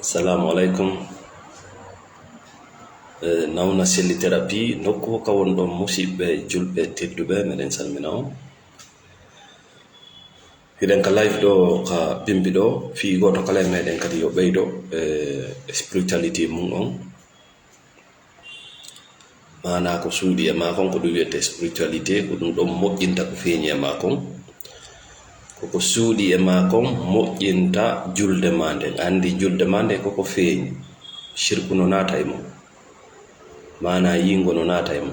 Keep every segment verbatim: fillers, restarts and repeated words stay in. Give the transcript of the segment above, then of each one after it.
Assalamu alaikum. Eh, nawna selli therapy nokku ka won ɗon, musiɓɓe julɓe tedduɓe, meɗen salmina on. Hiɗen ka live ɗo ka pimpi ɗo, fii gooto kala e meɗen kadi yo ɓeydo, eh, spirituality mum on. Maanaa ko suuɗi e maa kon, ko ɗum wiyetee spiritualité, ko ɗum ɗon moƴƴinta ko feeñi e maa kon. Ko ko suuɗi e maa kon moƴƴinta julde maa nden. A anndi julde maa nden ko ko feeñi. Shirku no naata e mum. Maanaa yiingo no naata e mum.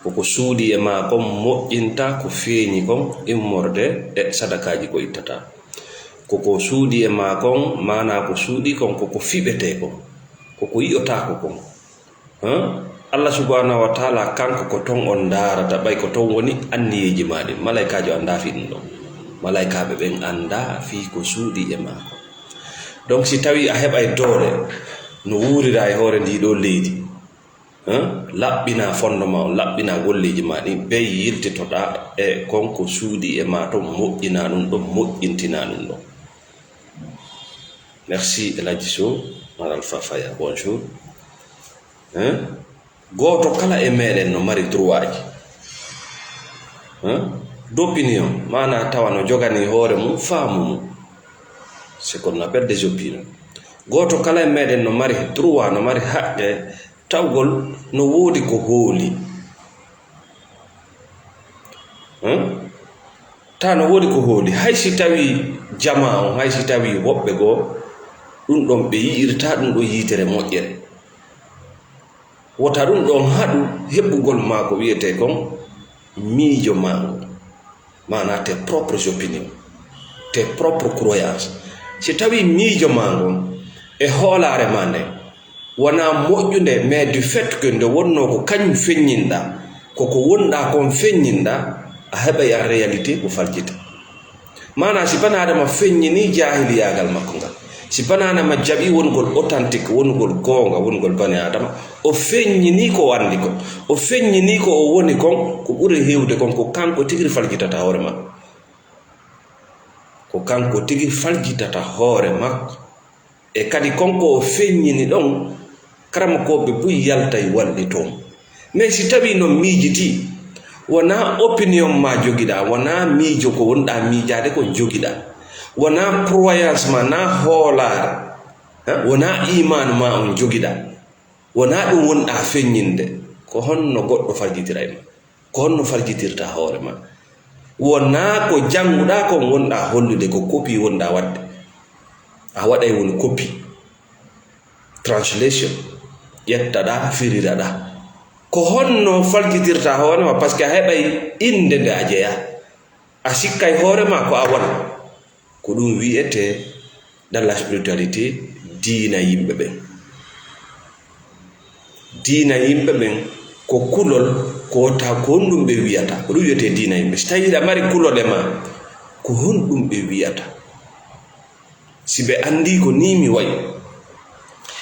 Ko ko suuɗi e maa kon moƴƴinta ko feeñi kon immorde e sadakaaji ko ittataa. Ko ko suuɗi e maa kon, maanaa ko suuɗi kon, ko ko fiɓetee kon, ko ko yi'otaako kon. Hã? Allah subhanahu wa taala kanko ko ton on ndaarata, ɓay ko ton woni anniyeeji maa ɗin. Malaykaajo anndaa fii ɗum ɗon. Malaykaaɓe ɓen anndaa fii ko suuɗi e maa kon. Donc, si tawii a heɓay doole no wuurira e hoore ndii ɗoo leydi, hã? Laɓɓinaa fondement on, laɓɓinaa golleeji maa ɗin, ɓey yiltitoɗaa e kon ko suuɗi e maa ton, moƴƴinaa ɗum ɗon, moƴƴintinaa ɗum ɗon. Merci, El Hadji Sow, Mar Alpha Faya, bonjour. Hein? Gooto kala e meɗen no mari droitji. Hein? D'opinion, maanaa tawa no joganii hoore mum, faamu mum. C'est qu'on appelle des opinions. Gooto kala e meɗen no mari droit, no mari haqqe, tawgol no woodi ko hooli. Hein? Taa no woodi ko hooli. Hay si tawii jamaa on, hay si tawii woɓɓe goo, ɗum ɗon ɓe yi'irtaa ɗum ɗon yiitere moƴƴere. Wota ɗum ɗon haɗu heɓugol maa ko wiyetee kon miijo maa ngon. Maanaa tes propres opinions, tes propres croyances. Si tawii miijo maa ngon e hoolaare maa nden wonaa moƴƴunde, mais du fait que nde wonnoo ko kañum feññinɗaa, ko ko wonɗaa kon feññinɗaa, a heɓay en réalité ko faljita. Maanaa, si bani Aadama feññinii jaahiliyaagal makko ngal, si bani Aadama jaɓii wonugol authentique, wonugol goonga, wonugol bani Aadama, o feññinii ko o anndi kon, o feññinii ko o woni kon, ko ɓuri heewde kon, ko kanko tigi faljitata hoore makko. Ko kanko tigi faljitata hoore makko. E kadi kon ko o feññini ɗon, karamokooɓe buy yaltay wallitoo mo. Mais si tawii non miijitii, wonaa opinion maa jogiɗaa, wonaa miijo ko wonɗaa miijaade kon jogiɗaa, wonaa croyance maa, naa hoolaare, eh, wonaa iimaanu maa on jogiɗaa, wonaa ɗum wonɗaa feññinde, ko honno goɗɗo faljitiray ma? Ko honno faljitirta hoore ma? Wonaa ko jannguɗaa kon wonɗaa hollude, ko copie wonɗaa waɗde. A waɗay woni copie. Translation. Ƴettaɗaa, firiraɗaa. Ko honno faljitirta hoore ma? Parce que a heɓay innde nde a jeyaa. A sikkay hoore ma ko a wona. Ko ɗum wi'etee dans la spiritualité diina yimɓe ɓen. Diina yimɓe ɓen ko kulol, ko ta-, ko honɗum ɓe wi'ata? Ko ɗum wi'etee diina yimɓe. Si tawii hiɗa mari kulol e ma, ko honɗum ɓe wi'ata? Si ɓe anndii ko nii mi wa'i,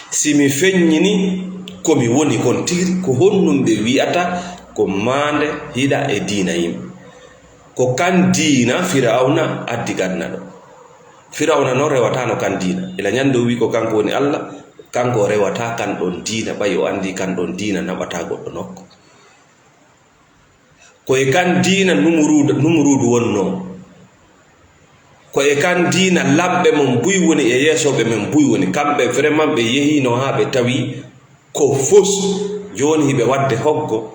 si mi feññini ko mi woni kon tigi, ko honɗum ɓe wi'ata? Ko maande hiɗa e diina yimɓe. Ko kan diina Firawna addi ganna ɗo. Firawna non rewataano kan diina. Ila ñande o wi'i ko kanko woni Allah, kanko o rewataa kan ɗon diina, ɓay o anndi kan ɗon diina naɓataa goɗɗo nokku. Ko e kan diina Numuruudu, Numuruudu wonnoo. Ko e kan diina lamɓe mon buy woni e yeesooɓe men buy woni. Kamɓe vraiment ɓe yehiino haa ɓe tawi ko fos. Jooni hiɓe waɗde hoggo,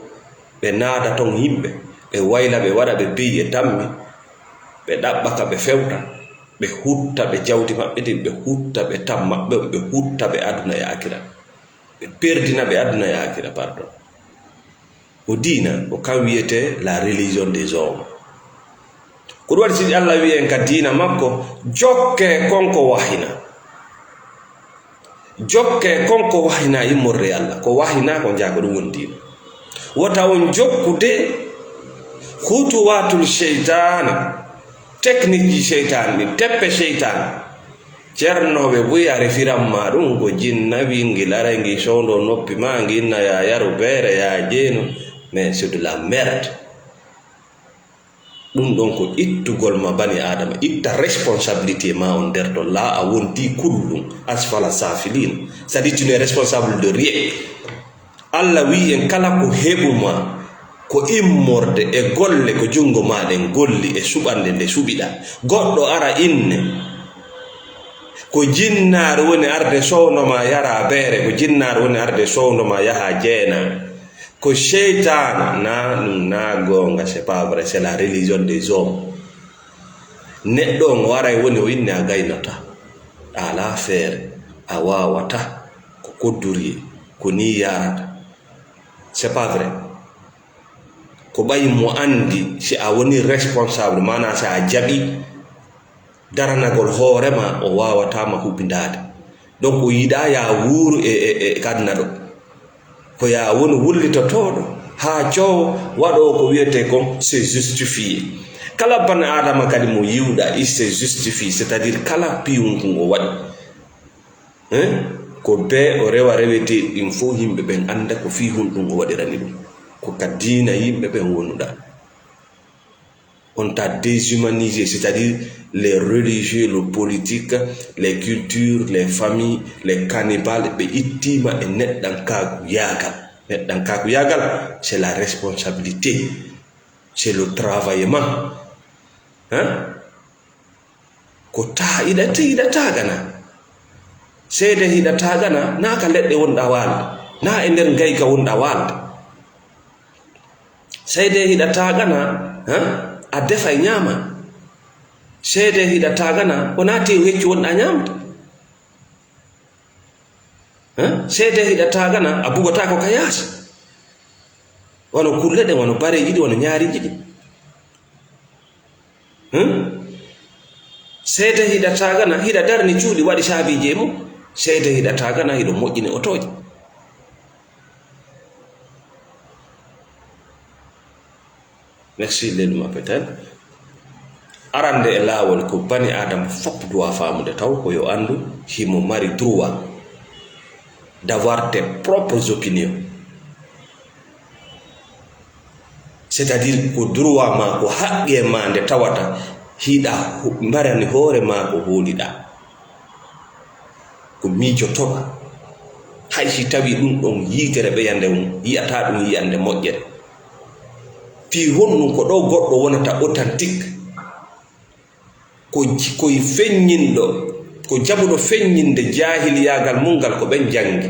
ɓe naada ton yimɓe, ɓe wayla, ɓe waɗa, ɓe beyi e tammi, ɓe ɗaɓɓa ka ɓe fewta, ɓe hutta ɓe jawdi maɓɓe ndin, ɓe hutta ɓe tam maɓɓe, ɓe hutta ɓe aduna e akira. Ɓe perdina ɓe aduna e akira, pardon. Ko diina, ko kan wiyetee la religion des hommes. Ko ɗum waɗi si Allah wi'i en ka diina makko, jokkee kon ko wahina. Jokkee kon ko wahina immorde e Allah. Ko wahina ko jaa ko ɗum woni diina. Wota on jokkude hutuwaatul seytaane, technique ji seytaane ɗin, teppe seytaane. Ceerno ɓe buy a refiran ma ɗum ko jinna wi ngi laray ngi sowndo noppi ma ngi inna ya yaru beere ya jeenu, mais c'est de la merde. Ɗum ɗon ko ittugol ma bani Aadama, itta responsabilité ma on nder ton, laa a wonti kullum, asfala safilin. C'est-à-dire, tu n'es responsable de rien. Allah wi'i en, kala ko heɓu ma, ko immorde e golle ko junngo ma ɗen golli e suɓannde nde suɓiɗa. Goɗɗo ara inne, ko jinnaar woni arde sowndo ma yara beere, ko jinnaar woni arde sowndo ma yaha jeena. Ko seytaane, na ɗum na goonga, c'est pas vrai, c'est la religion des hommes. Neɗɗo on waray woni o inni a gaynata, a alaa feere, a waawata, ko couturier, ko ni yarata. C'est pas vrai. Ko ɓay mo anndi si a woni responsable, maanaa si a jaɓi daranagol hoore ma, o waawata ma huɓindaade. Donc, o yiɗaa ya wuuru e, e, e kadna ɗo. Ko ya woni wullitotooɗo haa coowo waɗoowo ko wiyetee kon, c'est justifié. Kala bani Aadama kadi mo yiwɗa, il se justifie, c'est-à-dire kala piyun kun o waɗi. Hein? Ko bee o rewa reweteeɗi ɗin fof, yimɓe ɓen annda ko fii honɗum o waɗirani ɗum. Ko ka diina yimɓe ɓen wonuɗa. On t'a déshumanisé, c'est-à-dire les religieux, le politique, les cultures, les familles, les cannibales, ɓe ittiima e neɗɗankaaku yaagal. Neɗɗankaaku yaagal, c'est la responsabilité, c'est le travaillement. Hein? Ko taa iɗa te iɗa taagana. Seede hiɗa taagana, naa ka leɗɗe wonɗa waalde, naa e nder ngayka wonɗa waalde. Seede hiɗa taagana, ha? A defa e ñaama. Seede hiɗa taagana, wonaa tew heccu wonɗa ñaamde. Ha? Seede hiɗa taagana, a bugotaako ka yaasi. Wano kulle ɗen, wano bareeji ɗin, wano ñaariiji ɗin. Hmm? Seede hiɗa taagana, hiɗa darni cuuɗi waɗi saabiiji e mum. Seede hiɗa taagana, hiɗo moƴƴini otooji. Merci, Lelou Mapeten. Arande e laawol ko bani Aadama fop doit faamude taw ko yo anndu himo mari droit d'avoir tes propres opinions. C'est-à-dire ko droit ma, ko haqqe ma nde tawata hiɗa ho-, mbarani hoore ma ko hooliɗa. Ko miijotoɗa. Hay si tawi ɗum ɗon yiitere ɓeyande mum, yi'ata ɗum yi'ande moƴƴere. Fii honɗum ko ɗo goɗɗo wonata authentique? Ko j-, koye feññinɗo, ko jaɓuɗo feññinde jaahiliyaagal mum ngal ko ɓen janngi.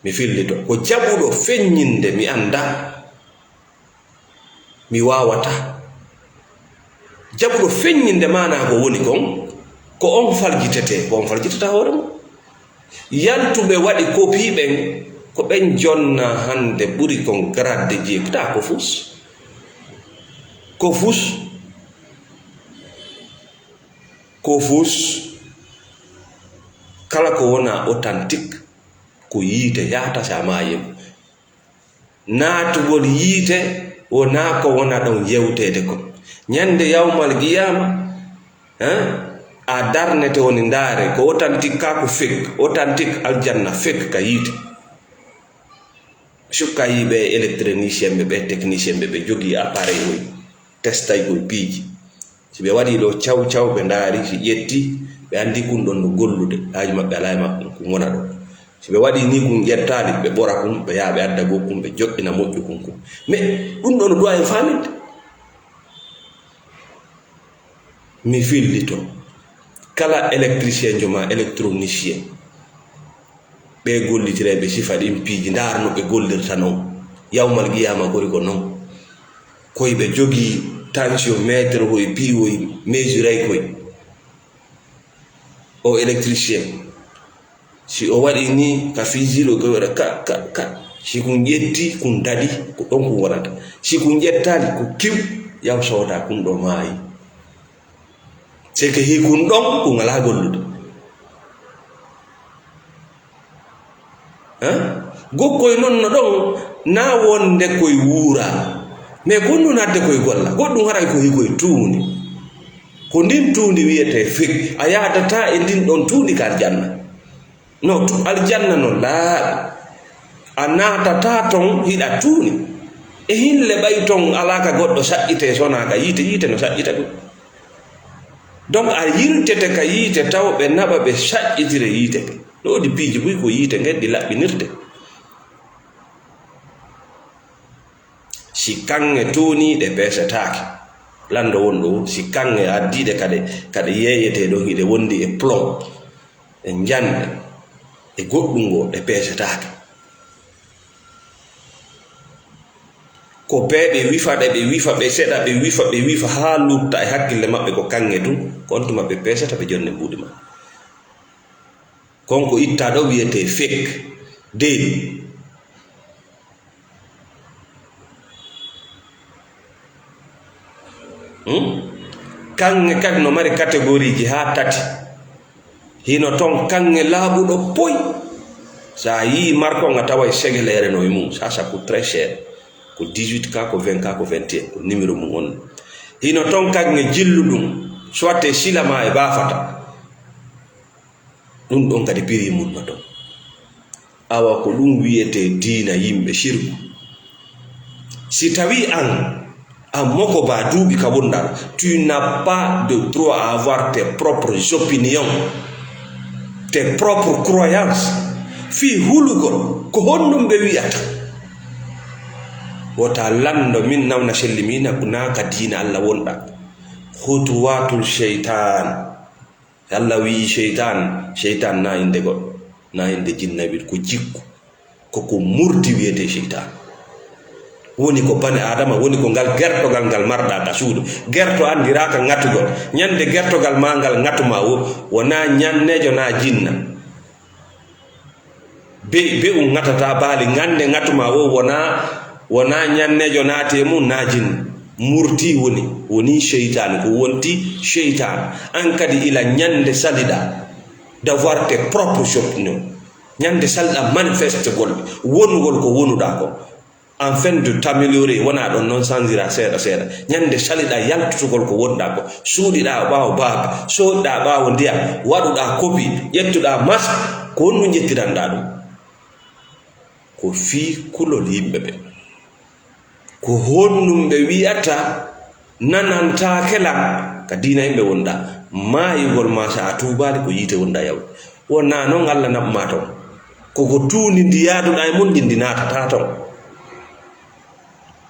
Mi fillito. Ko jaɓuɗo feññinde mi annda. Mi waawata. Jaɓuɗo feññinde maanaa ko woni kon, ko on faljitete, ko on faljitata hoore mum. Yaltuɓe waɗi kopii ɓen, ko ɓen jonna hannde ɓuri kon gradde jeeguɗa ko fus. Ko fus. Ko fus. Kala ko wona authentique, ko yiite yahata si a maayima. Naatugol yiite wonaa ko wona ɗon yewteede kon. Ñande yawmal qiyaama, hein, a darnete woni ndaare, ko authentique kaa ko fake, authentique aljanna, fake ka yiite. Sukka yiɓe électronicien ɓe, ɓe technicien ɓe, ɓe jogii appareil oy, testay koy piiji. Si ɓe waɗii ɗo caw caw, ɓe ndaari, si ƴetti, ɓe anndi kun ɗon no gollude, haaji maɓɓe alaa e maɓɓe, kun wona ɗo. Si ɓe waɗii nii kun ƴettaali, ɓe ɓora kun, ɓe yaha ɓe adda goo kun, ɓe joɗɗina moƴƴu kun kun. Mais ɗum ɗon no duwa en faaminde. Mi fillito. Kala électricien jo ma électronicien. Ɓe gollitireeɓe sifa ɗin piiji, ndaar no ɓe gollirta non. Yawmal qiyaama kori ko non. Koy ɓe jogii tensiomètre hoy piiwoy mesurey koy. O électricien. Si o waɗi ni ka fijilo ko waɗa ka, ka, ka. Si kun ƴetti, kun daɗi, ko ɗon kun wonata. Si kun ƴettaali, ko kiw, yaw sooda kun ɗo maayi. C'est que hikun ɗon ko ngalaa gollude. Hein? Gokkoy non no ɗon, na wonde koy wuura. Mais ko ɗum adde koy golla. Goɗɗum haray ko hikoy tuundi. Ko ndin tuundi wiyetee fek. A yaadataa e ndin ɗon tuundi ka aljanna. No tu-, aljanna no laaɓi. A naatataa ton hiɗa tuuni. E hin leɓay ton alaa ka goɗɗo saƴƴitee sonaa ka yiite, yiite no saƴƴita ɗum. Donc a yiltete ka yiite taw ɓe naɓa ɓe saƴƴitire yiite ke. No woodi piiji buy ko yiite ngen ɗi laɓɓinirte. Si kaŋŋe toonii ɗe peesetaake. Lanndo won ɗo, si kaŋŋe addiiɗe kaɗe, kaɗe yeeyetee ɗon hiɗe wondi e plomb, e njannde, e goɗɗum ngo ɗe peesetaake. Ko bee ɓe wifa ɗe, ɓe wifa, ɓe seɗa, ɓe wifa, ɓe wifa, haa lutta e hakkille maɓɓe ko kaŋŋe tun, ko on tuma ɓe peesata, ɓe jonna mbuuɗi maɓɓe. Kon ko ittaa ɗo wiyetee fake, deedi. Hmm? Kaŋŋe kadi no mari catégorie ji haa tati. Hino ton kaŋŋe laaɓuɗo poy. So a yii marque on, a taway segeleere no e mum. Ça, ça coûte très cher. Ko dix-huit K, ko vingt K, ko vingt et un, ko numéro mum on. Hino ton kaŋŋe jilluɗum, soit e sila maa e baafata. Ɗum ɗon kadi prix mum no ton. Awa ko ɗum wiyetee diina yimɓe sirku. Si tawi an, a moko ba duuɓi ka wonɗaa, tu n'as pas de droit à avoir tes propres opinions, tes propres croyances. Fii hulugol, ko honɗum ɓe wi'ata? Wota lanndo min nawna selli mi na, na ka diina Alla wonɗaa. Hutuwatul seytaan. Allah wi'i seytaan, seytaan na innde goɗɗo, na innde jinnabil, ko jikku, ko ko murti wiyetee seytaan. Woni ko bani Aadama, woni ko ngal gertogal ngal marɗaa ka suudu. Gerto anndiraaka ŋatugol. Ñande gertogal maa ngal ŋatu maa wo, wonaa ñanneejo naa jinna. Be, be un ŋatata baali ŋande ŋatuma o wona, wona ñannejo naati e mum na jin. Murti woni, woni seytaane, ko wonti seytaane. An kadi ila ñande saliɗa d'avoir tes propres opinions. Ñande saliɗa manifeste gol, wonugol ko wonuɗa ko. En fin de t'améliorer, wona ɗon noon sanjira seeɗa seeɗa. Ñande saliɗa yaltutugol ko wonɗa ko, suuɗiɗa ɓaawo baabi, sooɗɗa ɓaawo ndiyam, waɗuɗa kopi, ƴettuɗa masque, ko honɗum ƴettiranɗa ɗum? Ko fii kulol yimɓe ɓe. Ko honɗum ɓe wi'ata nanantaake lan ka diina yimɓe wonɗa? Maayugol ma sa a tuubaali ko yiite wonɗa yaw. Wona noon Allah naɓma ton. Ko ko tuundi ndi yaaduɗa e mum ndi, ndi naatata ton.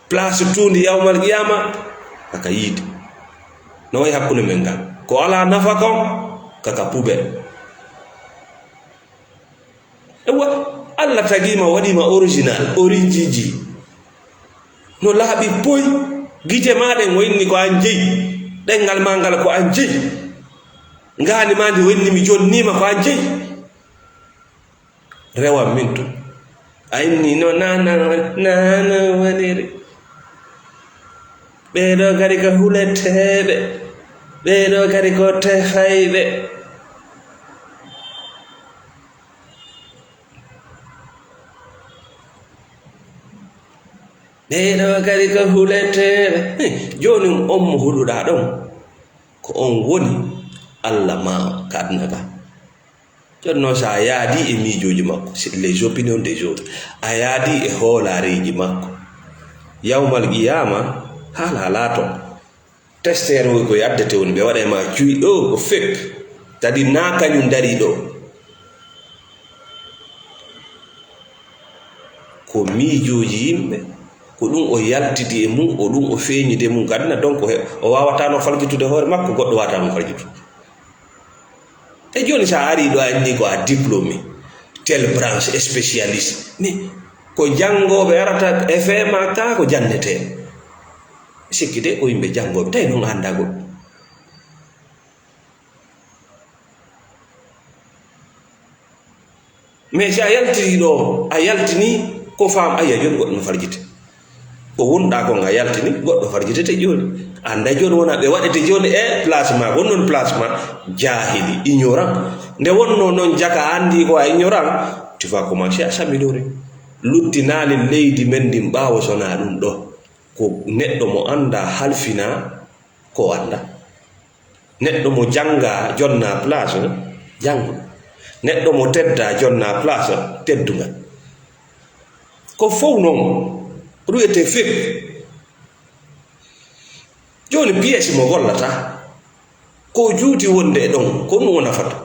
Place tuundi yawmal qiyama, kaka yiite. No wayi hakkunde men ngal. Ko alaa nafa kon, kaka poubelle. Ewa, Allah tagima, waɗima original, orijiji. No laaɓi poy, gite ma ɗen o inni ko an jeyi. Ɗengal ma ngal ko an jeyi. Ngaandi ma ndi o inni mi jonnima ko an jeyi. Rewan min tun. A inni no nana, nana woniri. Ɓeeɗo kadi ko huleteeɓe. Ɓeeɗo kadi ko tefayɓe. Ɓeeɗo kadi ko huleteeɓe. Heh, jooni on mo huɗuɗaa ɗon, ko on woni Allah ma ka aduna ka. Jooni noon, so a yaadii e miijooji makko, si, les opinions des autres, a yaadii e hoolaareeji makko, yawmal qiyaama, haala alaa toon. Testere o ko yaddete woni, ɓe waɗa e ma cuuɗi, ɗo ko fake, c'est-à-dire naa kañum darii ɗo. Ko miijooji yimɓe, ko ɗum o yaltidi e mum, o ɗum o feeñidi e mum, gadna donc he, o waawataano faljitude hoore makko, goɗɗo waawataano faljitude. E jooni, so a arii ɗo, a inni ko a diplômé, telle branche spécialiste, mais ko janngooɓe arata e fee ma ka ko jannetee. Sikki de ko yimɓe janngooɓe, tawi noon a anndaa goɗɗum. Mais si a yaltini ɗo, a yaltini ko faam, ayya, jooni goɗɗo no farjite. Ko wonɗa kon a yaltini, goɗɗo farjitete jooni. Annda jooni wona ɓe waɗete jooni e place ma, won noon place ma, jaahili, ignorant. Nde wonno noon jaka anndi ko a ignorant, tu vas commencer à s'améliorer. Luttinaali leydi men ndin ɓaawo sona ɗum ɗo. Ko neɗɗo mo annda halfina ko annda. Neɗɗo mo jannga jonna place, janngu. Neɗɗo mo tedda jonna place, teddungal. Ko fow noon, Ko ɗum wiyetee fake. Jooni pièce mo gollata, ko juuti wonde e ɗon, ko ɗum o nafata.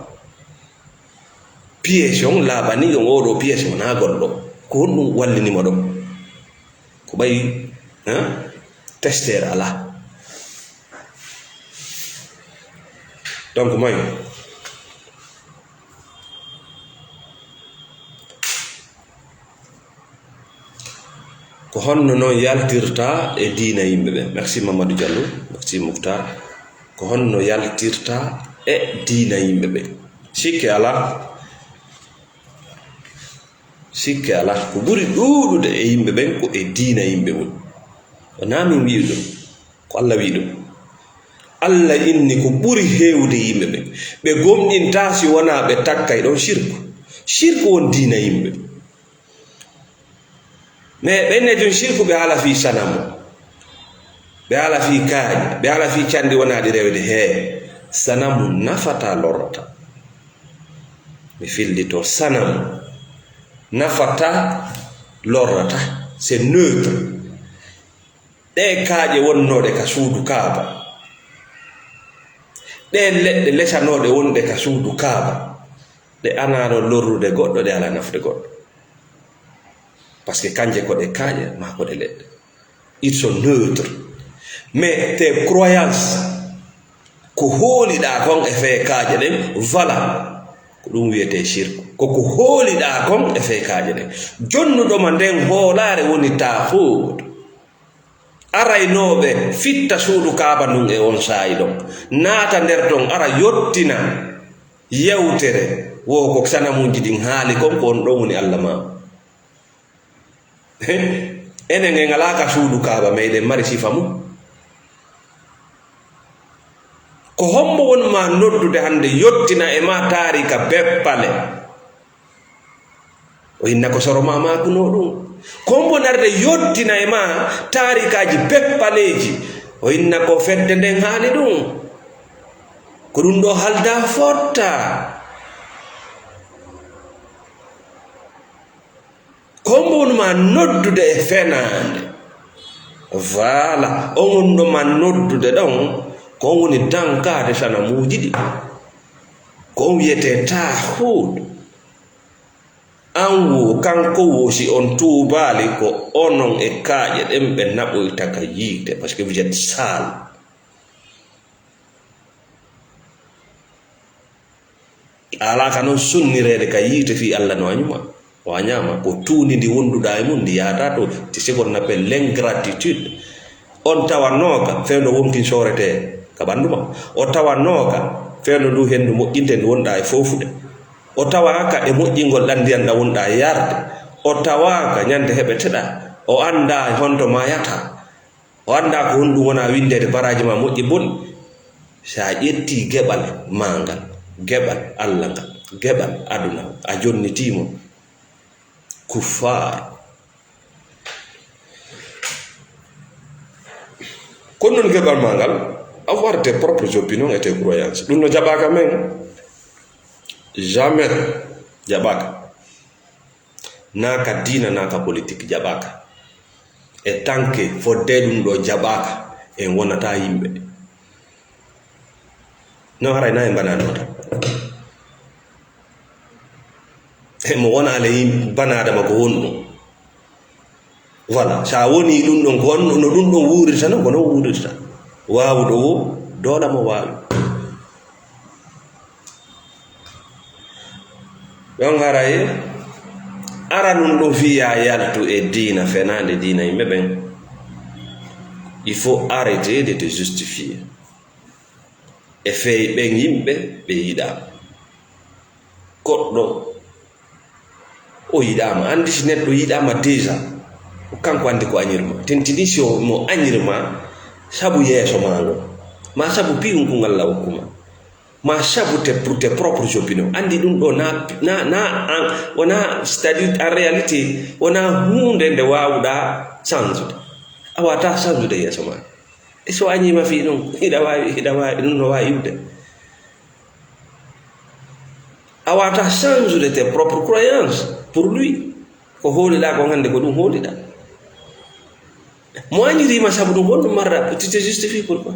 Pièce on laaɓani on, oo ɗoo pièce wonaa gollo. Ko honɗum wallini mo ɗon? Ko ɓay, hein? Testere alaa. Donc, mayo. Ko honno non yaltirta e diina yimɓe ɓe? Merci Mamadou Diallo, merci Mouhtar. Ko honno yaltirta e diina yimɓe ɓe? Sikke alaa, sikke alaa. Ko ɓuri ɗuuɗude e yimɓe ɓen ko e diina yimɓe mum. Wonaa min wi'i ɗum, ko Alla wi'i ɗum. Alla inni ko ɓuri heewde yimɓe ɓen, ɓe gomɗintaa si wonaa ɓe takkay ɗon sirku. Sirku won diina yimɓe. Mais ɓen ne tun sirku ɓe haala fii sanamu, ɓe haala fii kaaƴe, ɓe haala fii canɗi wonaaɗi rewde. Hee, sanamu nafataa lorrataa. Mi fillitoo, sanamu nafataa lorrataa, c'est neutre. Ɗee kaaƴe wonnooɗe ka suudu Kaaba, ɗee leɗɗe lesanooɗe wonɗe ka suudu Kaaba, ɗe anaano lorrude goɗɗo, ɗe alaa nafde goɗɗo. Parce que kanje ko ɗe kaaƴe maa ko ɗe leɗɗe. Ils sont neutres. Mais tes croyances, ko hooliɗaa kon e fee kaaƴe ɗen, voilà. Ko ɗum wiyetee sirku. Ko ko hooliɗaa kon e fee kaaƴe ɗen. Jonnuɗo ma nden hoolaare woni taaxuut. Araynooɓe fitta suudu Kaaba ndun e on saa'i ɗon, naata nder ton, ara yottina yewtere, wo ko sanamuuji ɗin haali kon, ko on ɗon woni Alla maa. Enen en alaa ka suudu Kaaba, meɗen mari sifa mum. Ko hombo woni ma noddude hannde, yottina e ma taarika beppale? O inna ko soro ma maakunoo ɗum. Ko hombo narde yottina e ma taarikaaji beppaleeji? O inna ko fedde nden haali ɗum. Ko ɗum ɗo halda fotta. Ko hombo woni ma noddude e fenaande? Voilà, on woni ɗo ma noddude ɗon, ko on woni dankaade sanamuuji ɗi. Ko on wiyetee taahuud. An wo, kanko wo, si on tuubaali, ko onon e kaaƴe ɗen ɓe naɓoyta ka yiite, parce que vous êtes sale. A alaa ka non sunnireede ka yiite fii Alla no añuma, o añaama. Ko tuundi ndi wonduɗaa e mun, ndi yahataa to, c'est ce qu'on appelle l'ingratitude. On tawanooka fewndo wonkin sooretee ka ɓanndu ma. O tawanooka fewndo ndu henndu moƴƴinte ndu wonɗaa e foofude. O tawaaka e moƴƴingol ɗan ndiyan ɗan wonɗaa e yarde. O tawaaka ñande heɓeteɗaa. O anndaa e honto maayataa. O anndaa ko honɗum wona winndeede baraaji ma moƴƴi boni. Si a ƴettii geɓal maa ngal, geɓal Alla ngal, geɓal aduna, a jonnitii mo, kuffaar. Ko non geɓal maa ngal, avoir tes propres opinions et tes croyances. Ɗum no jaɓaaka men. Jamais jaɓaaka. Naa ka diina, naa ka politik jaɓaaka. E tanke fodde ɗum ɗo jaɓaaka, en wonataa yimɓe. Non haray na en banaano tan. E mo wonaale yim-, banaadama ko honɗum? Voilà, so a wonii ɗum ɗon, ko on, no ɗum ɗon wuurirta non, ko non wuurirta. Waawuɗo wo, doola mo waawi. Ɗon haray, ara ɗum ɗo fiya yaltu e diina fenaande diina yimɓe ɓen. Il faut arrêter de te justifier. E fey ɓen yimɓe ɓe yiɗaama. Goɗɗo o yiɗaama. Anndi si neɗɗo yiɗaama déjà, ko kanko anndi ko añirma. Tentini si o, mo añirma sabu yeeso maa ngo, maa sabu piyun kun Alla hokkuma, maa sabu te, pour tes propres opinions. Anndi ɗum ɗo na, na, na, an, wona, c'est-à-dire, en réalité, wona huunde nde waawuɗaa sansude. A waawataa sansude yeeso maa. E so añiima fii ɗum, hiɗa waawi, hiɗa waawi, ɗum no waawi iwde. A waawataa change de tes propres croyances pour lui. Ko hooliɗaa kon hannde, ko ɗum hooliɗaa. Mo añiriima sabu ɗum, honɗum marɗa? Tu te justifies pourquoi?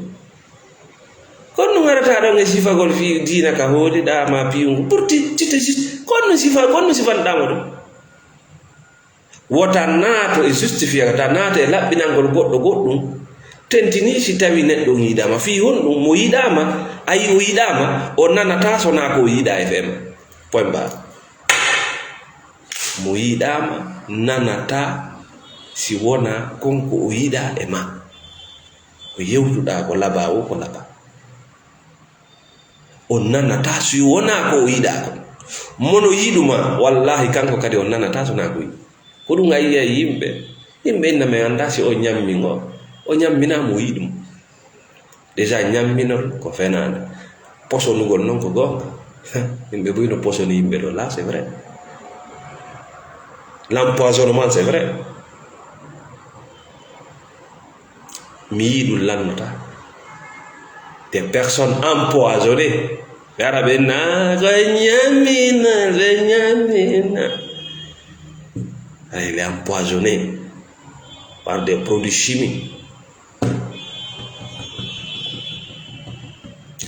Kono ɗum arata ɗon e sifagol fii diina ka hooliɗaa ma piyungu. Pour ti, tu te justifies. Kono sifa, kono sifanɗaa mo ɗum. Wota naato e justifier, ta naato e laɓɓinangol goɗɗo goɗɗum. Tentini si tawi neɗɗo on yiɗaama. Fii honɗum? Mo yiɗaama, a yi o yiɗaama, o nanataa so naa ko o yiɗaa e fema. Point barre. Mo yiɗaama, nanataa si wonaa kon ko o yiɗaa e ma. Ko yewtuɗaa ko labaa o, ko labaa. O nanataa si wonaa ko o yiɗaa kon. Mono yiɗuma, wallaahi kanko kadi o nanataa so naa ko yiɗi. Ko ɗum a yi'ay yimɓe. Yimɓe inna men anndaa si o ñammi ngo. O ñamminaa mo yiɗi mo. Déjà ñamminol ko fenaande. Posonugol non ko goonga. Yimɓe buy no posoni yimɓe ɗo. Là, c'est vrai. L'empoisonnement, c'est vrai. Mi yii ɗum lannota. Des personnes empoisonnées. Ɓe ara ɓe naa ko ñamina, ɓe ñamina. Ay, il est empoisonné par des produits chimiques.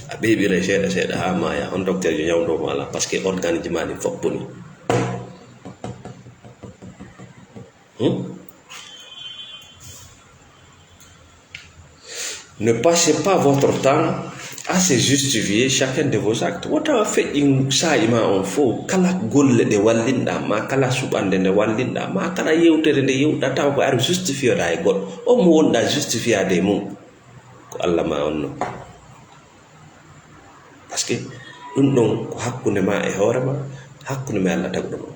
A ɓeɓire seeɗa seeɗa haa maaya, on docteur yo ñawndo mo ala, parce que organe ji ma ɗin fof boni. Hmm? Ne passez pas votre temps à se justifier chacun de vos actes. Wota feƴƴin saa'i ma on fof, kala golle ɗe wallinɗa ma, kala suɓande nde wallinɗa ma, kala yewtere nde yewɗa, taw ko ar justifiyoɗa e goɗɗo. On mo wonɗa justifiyaade e mum, ko Allah ma on non. Parce que ɗum ɗon ko hakkunde ma e hoore ma, hakkunde ma e Allah tagɗo ma.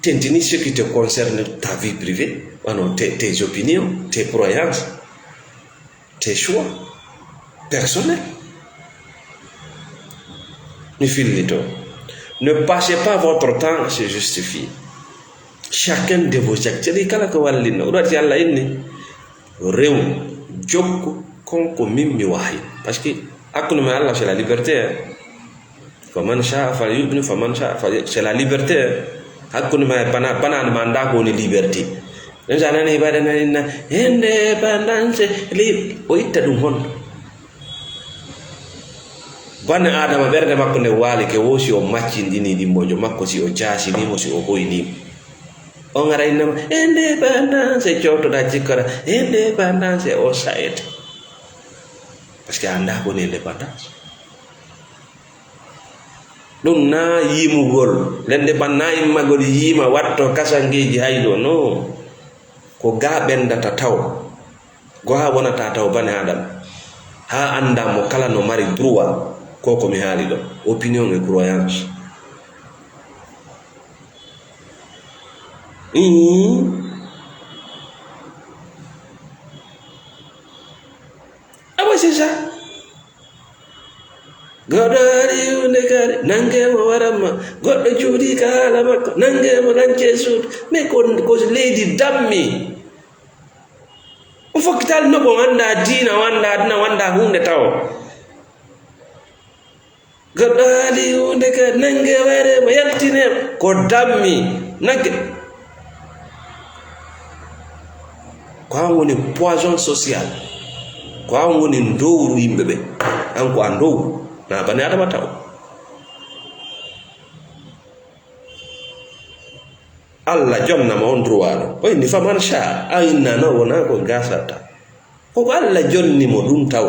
Tentini ce qui te concerne, ta vie privée, wano tes, tes opinions, tes croyances, tes choix personnels. Mi fillito. Ne passez pas votre temps à se justifier. Chacun de vos actes. Kadi kala ko wallinno. Ko ɗum waɗi Allah inni. Rew, jokku, kon ko min mi wahayi. Parce que hakkunde ma e Allah, c'est la liberté, hein. Faman sha'a falyu'min, faman sha'a falyakfur. C'est la liberté, hein. Hakkunde ma e bana, bana ma annda ko woni liberté. Ɗum sa nani baɗa nani na indépendance, li-, o itta ɗum honto? Bana Adama ɓernde makko nde waali ke wo si o maccinɗini ɗimmojo makko, si o jaasini mo, si o hoyni mo. On ara innama indépendance, cewtoɗa jikkora indépendance o sa'ete. Parce que a annda ko woni indépendance. Ɗum na yimugol. L'indépendance na immagol yima watto kasangeji hayɗo, no. Ko ga ɓendata taw. Go ha wonata taw bane Adam. Ha annda mo kala no mari droit. Ko ko mi haali ɗo. Opinion e croyance. Ii. Ah ouais, c'est ça. Goɗɗo ari hunde kadi, nange mo waran ma. Goɗɗo juuɗi ka haala makko, nange mo lance suudu. Mais ko, ko leydi dammi. On fokkital no ko wanda diina, wanda aduna, wanda hunde tawo. Goɗɗo haali huunde ka nannge wayre mo yaltine ko dammi nagge. Ko an woni poison social. Ko an woni ndowru yimɓe ɓe. An ko a ndowru. Na bani Adama taw. Allah jonnama on droit ɗo. O inni faman sha, a innano wona ko gasata. Ko ko Allah jonni mo ɗum taw.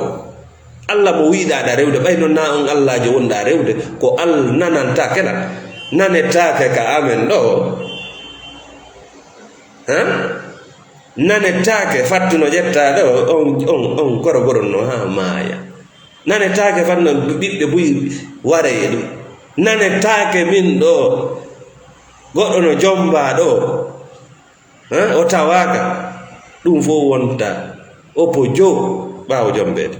Allah mo wiɗaɗa rewde, ɓay noon na on Allajo wonɗa rewde, ko Allah nanantake la. Nanetake ka amen ɗo. Ha? Nanetake fattuno ƴetta ɗo, on, on, on korogoro no ha maaya. Nanetaake fanno ɓiɓɓe buy waree e ɗum. Nanetaake min ɗo, goɗɗo no jomba ɗo, eh, o tawaaka. Ɗum fof wonta opo jo ɓaawo jombeede.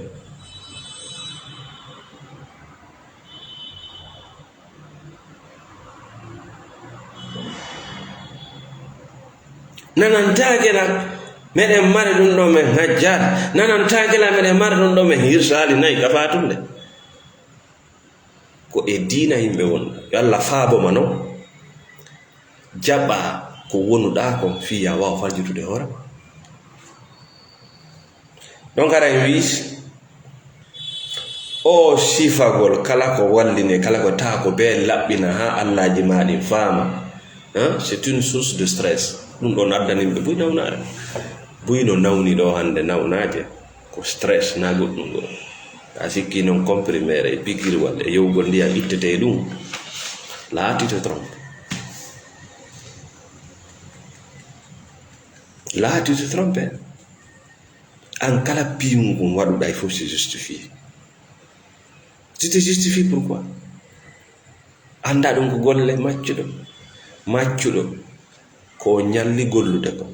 Nanantaake la meɗen mari ɗum ɗo men hajjaat. Nanantaake la meɗen mari ɗum ɗo men hirsaali nayi ka faatunde. Ko e diina yimɓe won. Yo Allah faabo ma non. Jaɓa ko wonuɗaa kon fii ya waaw farjutude hoore ma. Donc, aɗa en wiisi, o sifagol kala ko walline, kala ko taa ko bee laɓɓina haa allaaji maa ɗin faama, hein, c'est une source de stress. Ɗum ɗon addani yimɓe buy nawnaare. Buy no nawni ɗo hannde nawnaaje, ko stress naa goɗɗum ɗo. A sikki noon comprimé e piqûre walla e yowgol ndiyam ittetee ɗum. Là, tu te trompes. Là, tu te trompes. An kala piiwngol waɗuɗaa, il faut se justifier. Tu te justifies pourquoi? Anndaa ɗum ko golle maccuɗo. Maccuɗo ko o ñalli gollude ko.